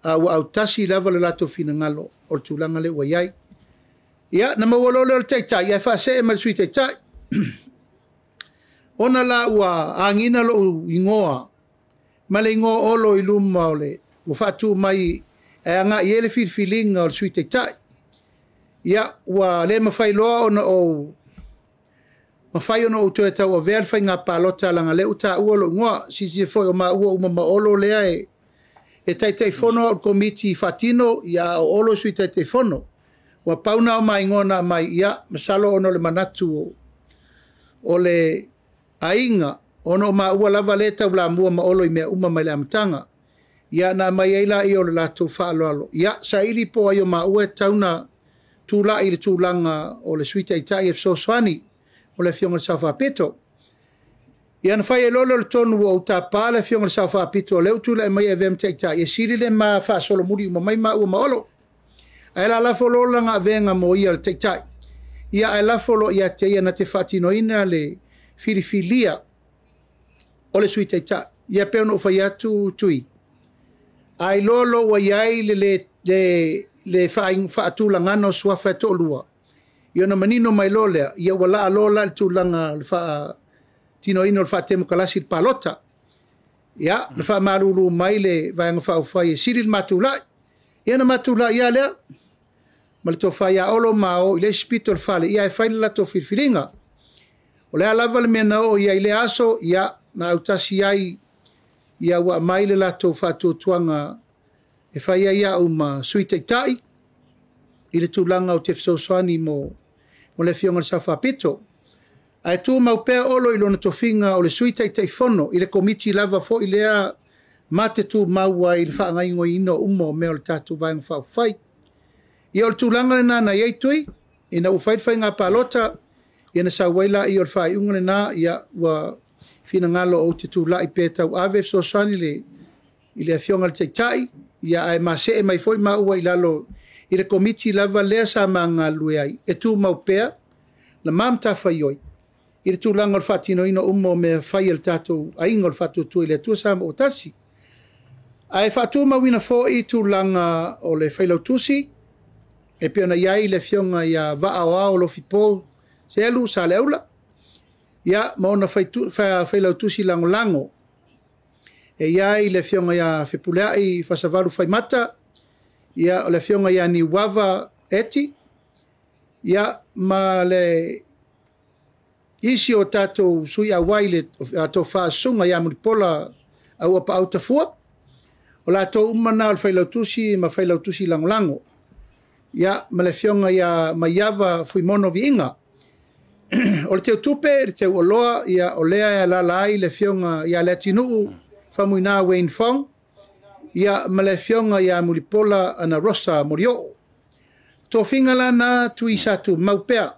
A ua autasi lava le latou finagalo o le tulaga lea ua i ai. Ia, na maua loa lea o le Taitai, ae faasee mai le Sui Taitai. Ona la ua agiga lou igoa ma le igoa o Olo i luma o le ua faatu mai e agai i ai le filifiliga o le Sui Taitai. Ia, ua le mafai loa ona ou mafai ona ou toe tauavea le faiga palota leaga o lea ua taua lou igoa. Silasila foi o maua uma ma Olo lea e Taitaifono au i le Komiti faatino, ia a o Olo e Sui Taitaifono. Ua pau na o ma igoa na aumai, ia, masalo ona o le manatu o le aiga, ona o maua lava lea e taulamua ma Olo i mea uma mai le amataga. Ia, na aumai ai laia o le latou faaaloalo. Ia, saili po o ai o maua e tatau ona tulai i le tulaga o le Sui Taitai e fesoasoani o le Afioga i le Sao Faapito. Ia, na fai ai loa lea o le tonu ua ou tapa le Afioga i le Sao Faapito o lea ua tulai mai e avea ma Taitai, e sili le ma faasolomuli uma mai maua ma Olo. Ae lalafo loa lana avega mo ia o le Taitai. Ia, ae lafo loa ia te ia na te faatinoina le filifilia o le Sui Taitai. Ia, pei ona ou fai atu Tui, a iloa loa ua i ai le faatulagaga o suafa e toalua, ia ona manino mai loa lea, ia ua laa loa la le tulaga o le faatinoina o le faatemokarasi i le palota. Ia, na faamalulu mai le Vaega Faaupufai e sili le ma tulai. Ia, na ma tulai lava lea ma le tofa ia Olo ma o i le isi pito o le fale, ia ae fai le latou filifiliga. O le a lava le mea na oo i ai i lea aso, ia, na autasi ai, ia ua aumai le latou faatuatuaga e fai ai au ma Sui Taitai i le tulaga o te fesoasoani mo le Afioga i le Sao Faapito. Ae tumau pea Olo i lona tofiga o le Sui Taitaifono i le Komiti lava foi lea ma te tumau ai i le faagaoioiina uma o mea o le tatou Vaega Faaupufai. Ia, o le tulaga lena na i ai Tui, ina ua fai le faiga palota, ia na sau ai laia o le faaiuga lena, ia ua finagalo ou te tulai pe tauave fesoasoani i le Afioga i le Taitai, ia ae masee mai foi maua i lalo i le Komiti lava lea sa ma galulue ai, e tumau pea la ma matafaioi i le tulaga o le faatinoina uma o mea fai a le tatou aiga o le Faatuatua i le Atua Samoa ua tasi. Ae faatumauina foi tulaga o le failautusi, e pei ona i ai le Afioga ia Vaaoao Lofipo Selu Saleaula, ia, ma ona failautusi lagolago. E i ai le Afioga ia Fepuleai Fasavalu Faimata, ia, o le Afioga ia Niuava Eti, ia, ma le isi o tatou sui auai le tofa susuga ia Mulipola Auapaau Tafua. O latou uma na o le failautusi ma failautusi lagolago. Ia, ma le Afioga ia Maiava Fuimono Viiga. O le teutupe, le teuoloa, ia, o lea e alaala ai le Afioga ia Leatinuu Faumuina Wayne Fong, ia, ma le Afioga ia Mulipola Anarosa Molioo. Tofiga la na Tui sa tumau pea.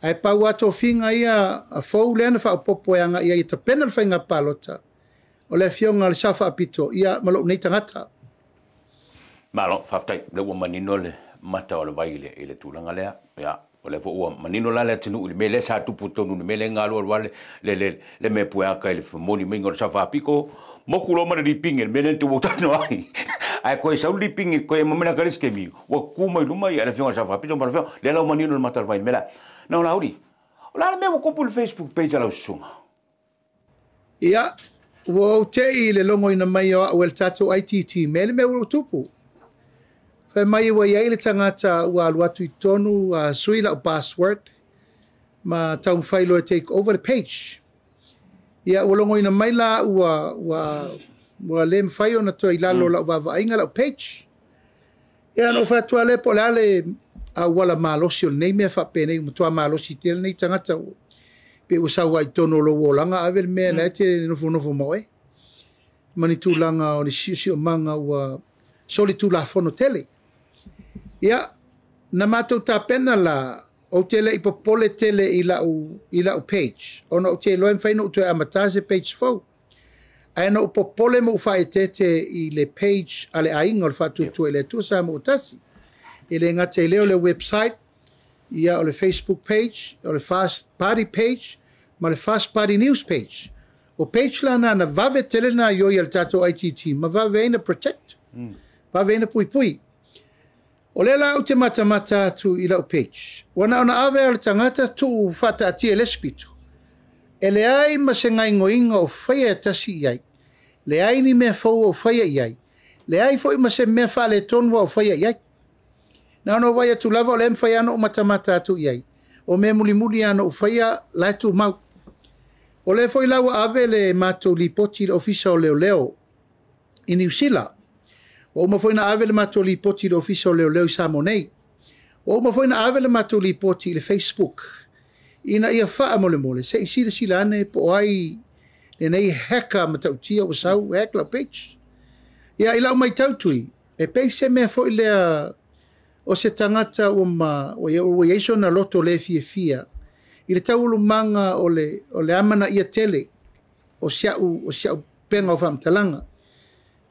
Ae pau lava tofiga ia fou lea na faaopoopo e agai ai e tapena le faiga palota, o le Afioga i le Sao Faapito, ia, ma lou nei tagata. Malo, faafetai, lea ua manino le mata o le vai i le tulaga lea. Ia, o lea foi ua manino la le atunuu i le mea lea sa tupu tonu i le mea lea e galualu lava le mea pueaka i le momoli maiga o le Sao Faapito, moku loa ma le lipigi i le mea lea na tuu talanoa ai. Ae koe sau le lipigi, koe ema mai la ka le isi taimi, ua tutu mai luma le Afioga i le Sao Faapito ma le Afioga, lea la ua manino le mata o le vai i le mea lea. Na o Laauli, o le a le mea ua tupu i le Facebook page a lau susuga? Ia, ua ou tei i le logoina mai o au e le tatou ITT, me le mea ua tupu. Fai mai ua i ai le tagata ua alu atu i totonu sui lau password ma taumafai loa e take over le page. Ia ua logoina mai la ua ua ua le mafai ona toe i lalo o lau vaavaaiga lau page. Ia na ou fai atu lava lea po o le a le auala malosi o lenei mea faapenei ua matua malosi tele lenei tagata ua pei ua sau lava i totonu o lou olaga ave le mea la e te nofonofo ma oe ma ni tulaga o le siosiomaga ua solitulafono tele. Ia, na matou tapena la, ou te le i popole tele i lau, i lau page, ona ou te iloa e mafai ona ou toe amata se page fou. Ae na ou popole ma ou faaeteete i le page a le aiga o le Faatuatua i le Atua Samoa ua Tasi. E le gata i lea o le website, ia o le Facebook page, o le Fast Party page, ma le Fast Party News page. O page la na, na vave tele na ioi a le tatou IT team, ma vave ai na protect, vave ai na puipui. O lea la ou te matamata atu i lau page, ua na ona ave lava o le tagata tuu faataatia i le isi pito. E leai ma se gaoioiga o faia e tasi i ai, leai ni mea fou o faia i ai, leai foi ma se mea faaletonu o faia i ai. Na ona ou vaai atu lava o lea e mafai lava ona ou matamata atu i ai. O mea mulimuli lava na ou faia la e tumau. O lea foi la ua ave le matou lipoti i le Ofisa o Leoleo i Niu Sila. Ua uma foi ona ave le matou lipoti i le Ofisa o Leoleo i Samoa nei. Ua uma foi ona ave le matou lipoti i le Facebook ina ia faamolemole se i silasila ane po o ai lenei hacker matautia ua sau hack lau page. Ia, i lau matau tui, e pei se mea foi lea o se tagata ua ma, ua i ai sona loto le fiafia i le taualumaga o le, o le amanaia tele o si au, o si au pega o faamatalaga.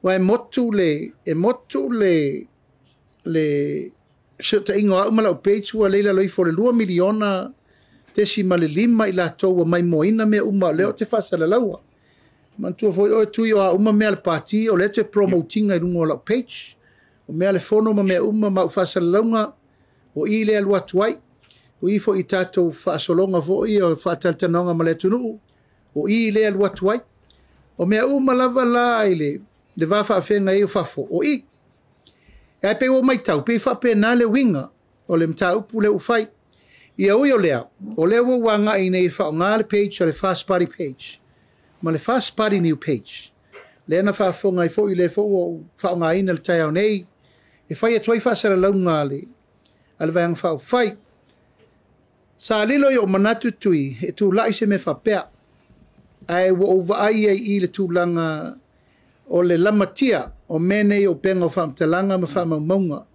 Aua e motu le, e motu le, le fesootaiga o au ma lau page ua lea i lalo ifo o le 2 miliona tesima le 5 i latou ua maimoaina mea uma o lea ou te faasalalaua. Manatua foi oe Tui o a uma mea a le pati o lea e toe promote ina i luga o lau page. O mea a le fono ma mea uma ma au faasalalauga o i lea e alu atu ai. O i foi i tatou faasologa foi o faatalatalanoaga ma le atunuu, o i lea e alu atu ai. O mea uma lava la i le, le va faafeagai ai o fafo, o i. Ae pei ua ou matau, pei e faapena le uiga o le mataupu lea ua fai. Ia ui o lea, o lea ua ou agai nei e faaaoga le page o le First Party page ma le First Party New page. Lea na faafofoga ai foi, lea foi ua ou faaaogaina i le taeao nei e fai atu ai faasalalauga a le, a le Vaega Faaupufai. Sa lilo i ou manatu Tui e tulai se mea faapea, ae ua ou vaai ai i le tulaga o le lamatia o mea nei o upega o faamatalaga ma faamaumauga.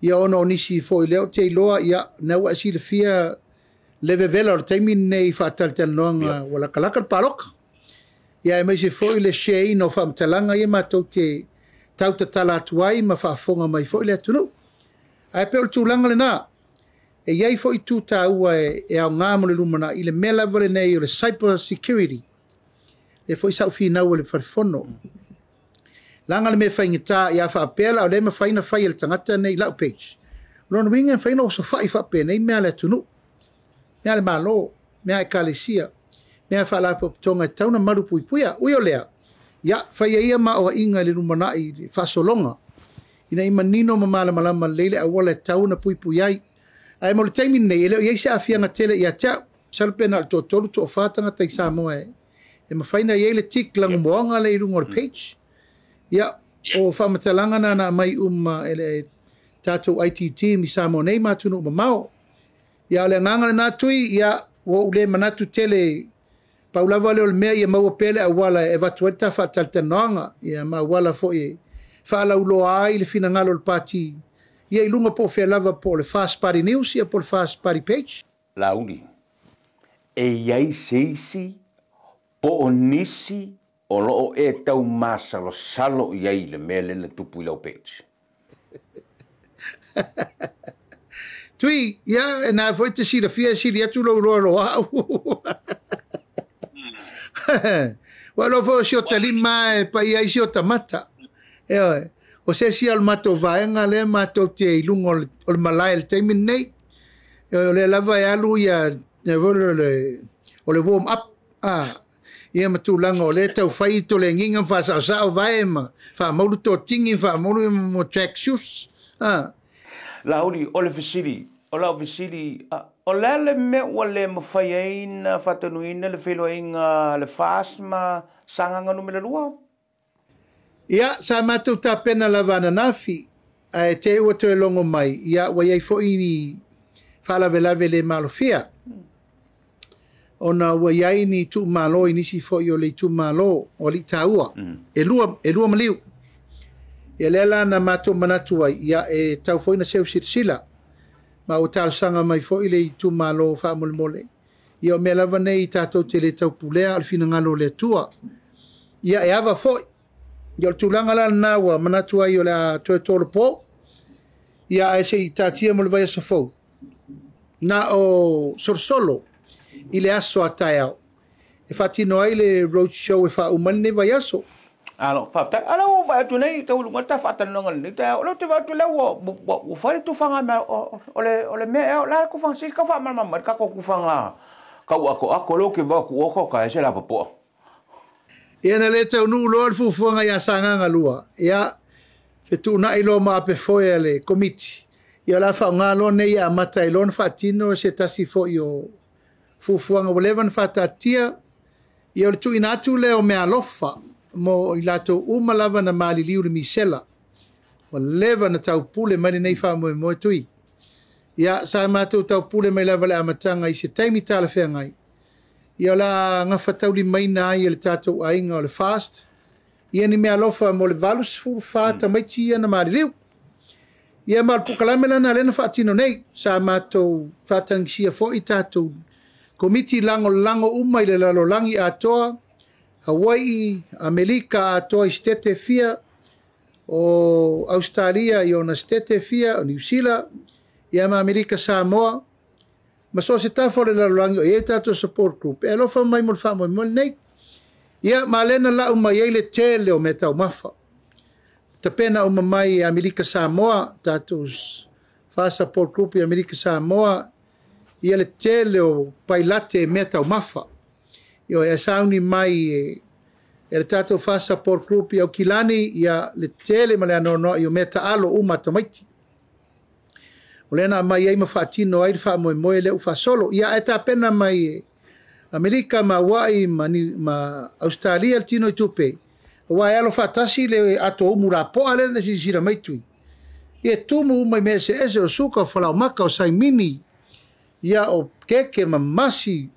Ia ona o nisi foi lea ou te iloa, ia, na ua e silafia le vevela o le taimi lenei i faatalatalanoaga ua latalata le palota. Ia aemaise foi le share ina o faamatalaga ia matou te tautatala atu ai ma faafofoga mai foi le atunuu. Ae pei o le tulaga lena, e i ai foi itu taua e aoga mo le lumanai i le mea lava lenei o le cyber security. Lea foi sa ou finau i le Fale Fono. Leaga le mea faigata, ia faapea la o lea e mafai ona fai e le tagata lenei lau page. O lona uiga e mafai ona osofai faapenei mea a le atunuu, mea a le Malo, mea a Ekalesia, mea a faalapotopotoga e tatau ona malupuipuia. Ui o lea, ia, faia ia maoaiga i le lumanai i le faasologa ina ia manino ma malamalama lelei le auala e tatau ona puipui ai. Ae mo le taimi lenei, e le o i ai se aafiaga tele ia te au. Masalo pe na o le toatolu, toafa tagata i Samoa e mafai ona i ai le tick lanumoaga lea i luga o le page. Ia, o faamatalaga na na aumai uma e le tatou IT team i Samoa nei ma atunuu mamao. Ia, o le agaga lena Tui, ia, ua ou le manatu tele, pau lava lea o le mea ia maua pea le auala e avatu ai le ta faatalatalanoaga, ia, ma auala foi e faalauiloa ai le finagalo o le Pati, ia, i luga po o fea lava, po o le Fast Party News, ia, po o le Fast Party Page. Laauli, E i ai se isi po o nisi o lo o e tau masalosalo i ai i le mea lea na tupu i lau page? Tui, ia, e na foi te silafia e sili atu lou loa lo au. Ua iloa foi o si ota lima e paia ai si ota mata. Ioe, o se isi o le matou vaega lea matou te i luga o le malae i le taimi lenei. Ioe, o lea lava e alu ia o le warm up a ia ma tulaga o lea e tau fai tolegiga ma faasaosao vae ma faamaulu totigi ma faamaulu mo track shoes. A. Laauli, o le fesili, o lau fesili, o le a le mea ua le mafai ai ona faataunuuina le feiloaiga a le FAST ma Sagaga Nu.2? Ia, sa matou tapena lava ananafi, ae te i ua toe logo mai, ia ua i ai foi ni faalavelave le malofia, ona ua i ai ni tuumalo i nisi foi o le itumalo o alii taua, e lua maliu. Ia lea la na matou manatu ai, ia e tau foi na seu silasila, ma ua talosaga mai foi le itumalo faamolemole. Ia o mea lava nei tatou te le taupulea o le finagalo o le Atua. Ia e ava foi. Ia o le tulaga la lena ua manatu ai o le a toe tolopo. Ia ae se i taatia mo le vaiaso fou. Na o solosolo i le aso a taeao e faatino ai le road show e faauma ai lenei vaiaso. Alo, faafetai. A lea ua ou vaai atu nei, tauuluga le ta faatalanoaga i lenei taeao. O lea ou te vaai atu o lea ua fai le tufaga mea, o le mea ea, o le a le tufaga, se i tau faamalamalama mai le tatou tufaga tau atoato lea ou te vaai atu ua otaota ai se lapapoa. Ia na le taunuu loa le fuafuaga ia Sagaga 2, ia fetuunai loa ma apefoe a le Komiti, ia o le a faaaoga loa nei e amata ai loa ona faatino se tasi foi o fuafuaga ua leva ona faataatia, ia o le tuuina atu lea o meaalofa mo i latou uma lava na maliliu i le misela. Ua leva ona taupule mai lenei faamoemoe tui. Ia, sa matou taupule mai lava i le amataga i se taimi talafeagai, ia o le a gafataulimaina ai e le tatou aiga o le FAST ia ni meaalofa mo le 84 tamaiti ia na maliliu. Ia ma o le polokalame lena lea na faatino nei, sa matou faatagisia foi tatou komiti lagolago uma i le lalolagi atoa, Hawaii, Amerika atoa i setete e fia, o Ausetalia i ona setete e fia, o Niu Sila, ia ma Amerika Samoa, ma so o se tafa o le lalolagi o i ai tatou support group, e alofa mai mo le faamoemoe lenei. Ia, ma lea na lau mai ai le tele o meataumafa. Tapena uma mai e Amerika Samoa, tatou FAST support group i Amerika Samoa, ia le tele o pailate e meataumafa. Ioe, ae sauni mai e le tatou FAST support group i Aukilani, ia le tele ma le anoanoai o meataalo uma a tamaiti. O lea na aumai ai ma faatino ai le faamoemoe lea ua faasolo. Ia ae tapena mai e Amerika ma Hawaii ma Ausetalia le tino i tupe, aua e alo faatasi le ato umu lapoa lea na silasila mai tui. Ia e tumu uma i mea eseese, o suka, o falaomaka, o saimini, ia o keke ma masi,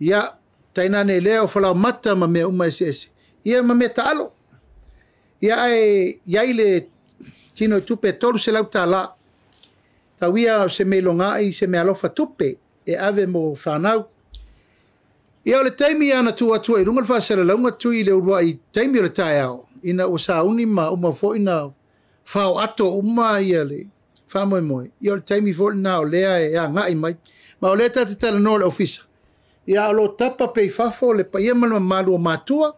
ia tainane lea o falaomata ma mea uma eseese, ia ma mea taalo. Ia ae iai le tino i tupe $300. Tau ia o se mea ilogai, se mea alofa tupe e ave mo whanau. Ia o le taimi ia na tuu atu ai i luga le faasalalauga tui i le uluai taimi o le taeao, ina ua sauni ma uma foi na fao ato uma ia le faamoemoe. Ia o le taimi foi lena o lea e agai mai. Ma o lea ta te talanoa i le ofisa. Ia o lo tapa pea i fafo le paia ma le mamalu o matua.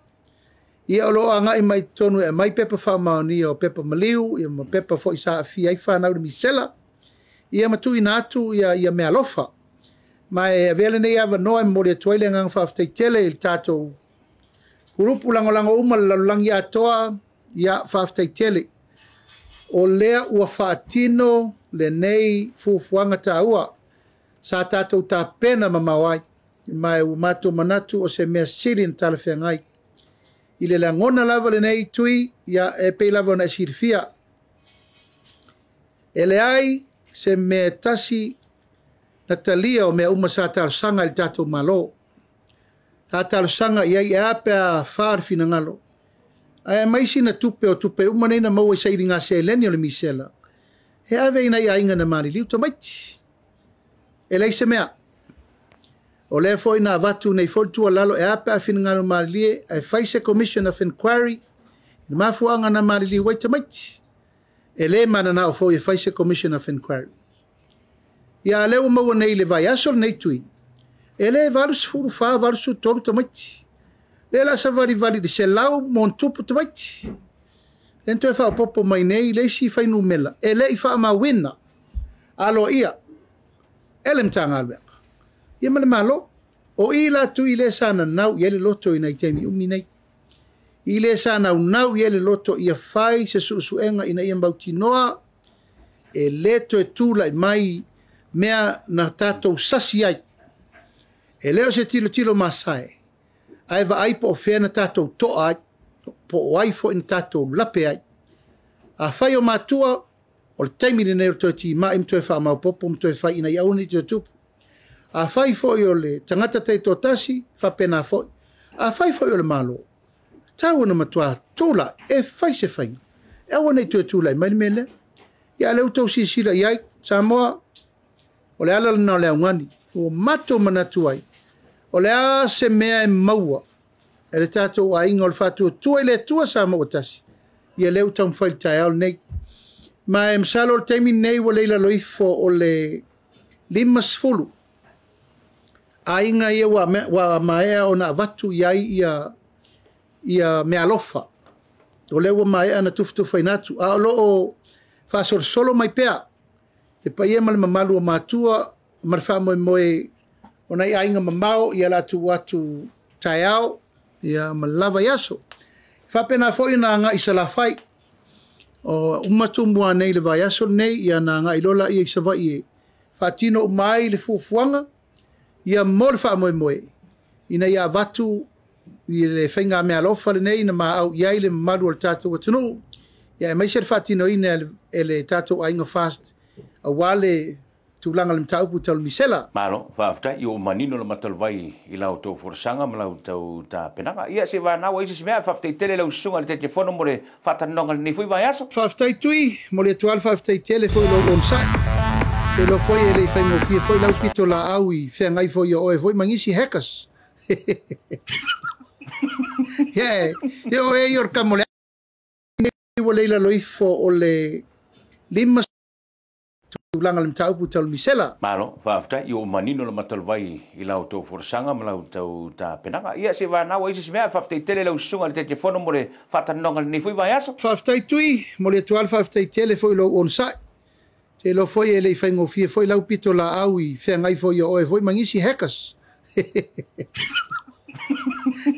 Ia o lo o agai mai totonu e aumai pepa faamaonia o pepa maliu, ia ma pepa foi sa aafia ai whanau i le misela. Ia ma tuuina atu ia meaalofa. Ma e avea lenei avanoa e momoli atu ai le agaga faafetai tele i le tatou kulupu lagolago uma le lalolagi atoa, ia faafetai tele. O lea ua faatino lenei fuafuaga taua sa tatou tapena mamao ai, ma e ua matou manatu o se mea sili na talafeagai. I le lagona lava lenei tui, ia e pei lava ona e silafia. E leai se mea tasi na talia o mea uma sa talosaga i le tatou Malo. Sa talosaga i ai e a pe a fa le finagalo. Ae aumai sina tupe o tupe uma nei na maua i sailiga seleni o le misela, e ave i nai aiga na maliliu tamaiti. E leai se mea. O lea foi na avatu nei foi le tuualalo e a pe a finagalo malilie ae fai se Commission of Inquiry i le mafuaaga na maliliu ai tamaiti. E le mananao foi e fai se Commission of Inquiry. Ia a lea ua maua nei i le vaiaso lenei tui, e le 84, 83 tamaiti. Lea la savalivali i le 100 ma ona tupu tamaiti. Lea na toe faaopoopo mai nei le isi fuainumera e le i faamauina aloaia e le Matagaluega ia ma le Malo. O i la tui lea sa nanau i ai le loto i nai taimi umi nei. I lea sa naunau i ai le loto ia fai se suesuega ina ia mautinoa e lē toe tula'i mai mea na tatou sasi ai. E lē o se tilotilo masae, ae vaai po o fea na tatou to'a ai, po o ai fo'i na tatou lape ai. Afai o matua, o le taimi lenei o le toe tima'i ma toe fa'amaopopo ma toe fai ina ia aua nei toe tupu. Afai fo'i o le tagata taitoatasi, faapena fo'i. Afai fo'i o le Malo, tau ona matuā tula'i e fai se faiga, e aua nei toe tula'i mai le mea lea. Ia a o lea ua tou silasila i ai, Samoa, o le ala lena o le augani ua matou manatu ai, o le a se mea e maua e le tatou aiga o le faatuatua i le Atua Samoa ua tasi, ia lea ua taumafai i le taeao lenei. Ma e masalo o le taimi lenei ua le i lalo ifo o le 50 aiga ia ua maea ona avatu i ai ia meaalofa. O lea ua maea ona tufatufaina atu, a o lo o faasolosolo mai pea le paia ma le mamalu o matua ma le faamoemoe o nai aiga mamao ia latou atu taeao ia ma lava i aso. Faapena foi ona agai i Salafai. O uma Tumua nei i le vaiaso lenei, ia na agai loa laia i Savaii e faatino uma ai le fuafuaga ia mo le faamoemoe ina ia avatu i le faigameaalofa lenei na maau i ai le mamalu o le tatou atunuu, ia aemaise le faatinoina e le tatou aiga FAST aua le tulaga o le mataupu tau le misela. Malo, faafetai, ua manino le mataluvai i la outou folasaga ma la outou tapenaga. Ia, se vanau ai se isi mea, faafetai tele i lau susuga i le Taitaifono mo le faatalanoaga i lenei foi vaiaso. Faafetai Tui, momoli atu lava le faafetai tele foi i lou onosai. Ou te iloa foi e le i faigofie foi lau pitolaau i feagai foi o oe foi ma nisi hackers. Ia, e o e i o le kamo le ua le i lalo ifo o le 5 tulaga o le mataupu tau le misela. Malo, faafetai, ua manino le mataluvai i la outou folasaga ma la outou tapenaga. Ia, se vanau ai se isi mea, faafetai tele i lau susuga i le Taitaifono mo le faatalanoaga i lenei foi vaiaso. Faafetai Tui, momoli atu lava le faafetai tele foi i lou onosai. Ou te iloa foi e le i faigofie foi lau pitolaau i feagai foi o oe foi ma nisi hackers.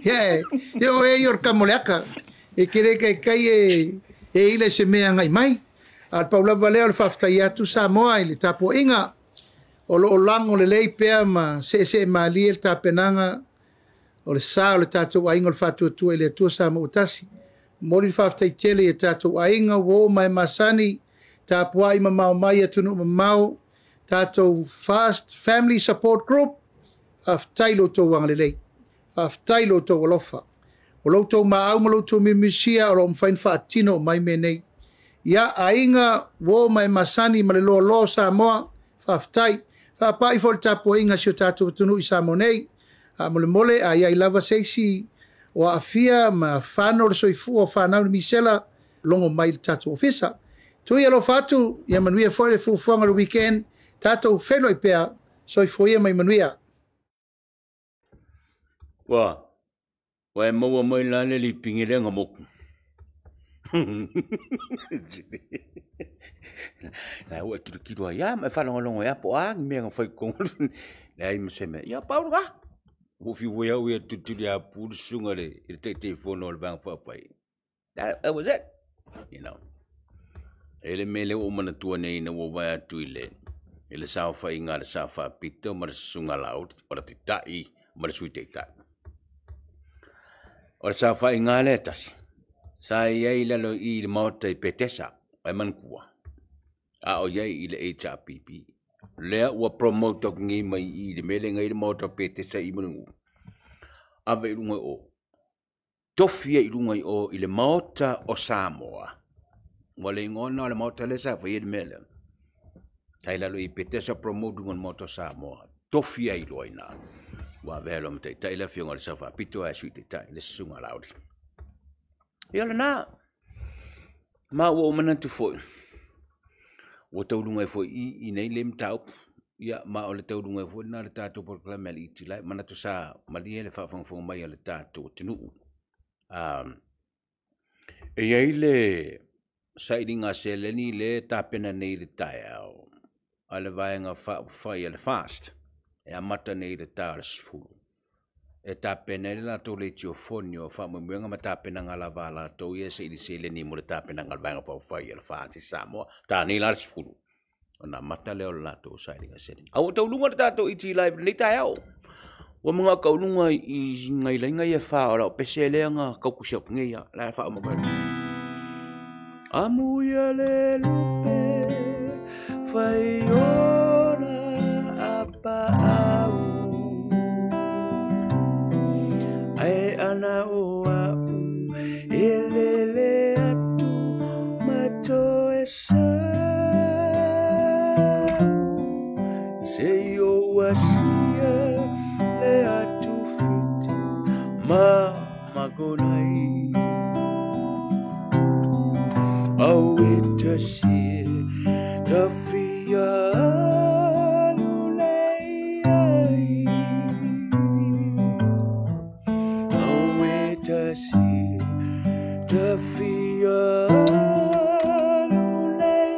Ia, e o e i o le kamo le aka, e te le taitai e ila i se mea agai mai. A o le pau lava lea o le faafetai atu Samoa i le tapuaiga o lo o lago lelei pea ma seesee malie le tapenaga o le sa o le tatou aiga o le faatuatua i le Atua Samoa ua tasi. Momoli le faafetai tele i a tatou aiga ua oo mai masani, tapuai mamao mai i atunuu mamao, tatou Fast Family Support Group, faafetai i lo outou agalelei, faafetai i lo outou alofa. O lo outou maau ma lo outou miumisia o lo o mafai ona faatino uma ai mea nei. Ia, aiga, uo ma e masani ma le loaloa o Samoa, faafetai. Faapai foi le tapuaiga a si o tatou atunuu i Samoa nei. Faamolemole, a i ai lava se isi o aafia ma fano le soifua o fanau le misela, logo mai i le tatou ofisa. Tui alofa atu, ia manuia foi le fuafuaga o le weekend, tatou feiloai pea, soifua ia ma ia manuia. Ua, ua e maua mai la le lipigi lea na moku. La ua e tilotilo ai lava ma e faalogologo ai lava po o a ni mea na fai i totonu. Leai ma se mea. Ia pau lena. Ua fiu foi au ia tulituli apu le susuga i le Taitaifono o le Vaega Faaupufai. That was it. You know. E le mea lea ua ou manatua nei ina ua ou vaai atu i le i le saofaiga a le Sao Faapito ma le Susuga Laauli, o le Taitai ma le Sui Taitai. O le saofaiga lea e tasi, sa i ai i lalo i i le maota i Petesa, ai manatua, a o i ai i le HRPP. Lea ua promote atu nei mai i i le mea lea na i ai le maota o Petesa i Mulinuu, ave i luga i o. Tofi ai i luga i o i le Maota o Samoa. Ua le igoa lena o le Maota lea sa fai ai le mea lea. Sa i lalo i Petesa promote luga o le Maota o Samoa. Tofi ai loa i ina. Ua avea loa ma taitai le afioga i le Sao Faapito ae Sui Taitai le Susuga a Laauli. Ia o lena. Ma ua ou manatu foi, ua tauluga ai foi i i nei le mataupu. Ia ma o le tauluga ai foi lena o le tatou polokalame a le ETLI. Manatu sa malie le faafogafoga mai a le tatou atunuu. E i ai le sailiga seleni lea e tapena nei i le taeao a le Vaega Faaupufai a le FAST e amata nei i le ta o le 10 e tapena ai le latou leitiofoni o faamoemoega ma tapenaga lava a latou ia e saili seleni mo le tapenaga a le Vaega Faaupufai a le FAST i Samoa. Ta nei la le 10. Ona amata lea o le latou sailiga seleni. A ua tauluga le tatou ET Live lenei taeao. Ua mga kauluga i ngai laina ia fa o lau pese lea na kaukusi atu nei ia. La fa uma mai. Amu ia le lupe fai ona apa au. Ai ana o au e lele atu ma toe sa. Se o asia le atu fiti ma magonai. Au e si ta fia lulei ai. Au e si ta fia lulei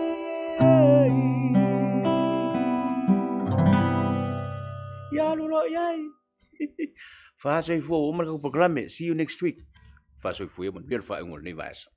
ai. Ia lulo iai. Fa soifua ua uma le programe. See you next week. Fa soifua ia manuia le faaiuga o lenei vaiaso.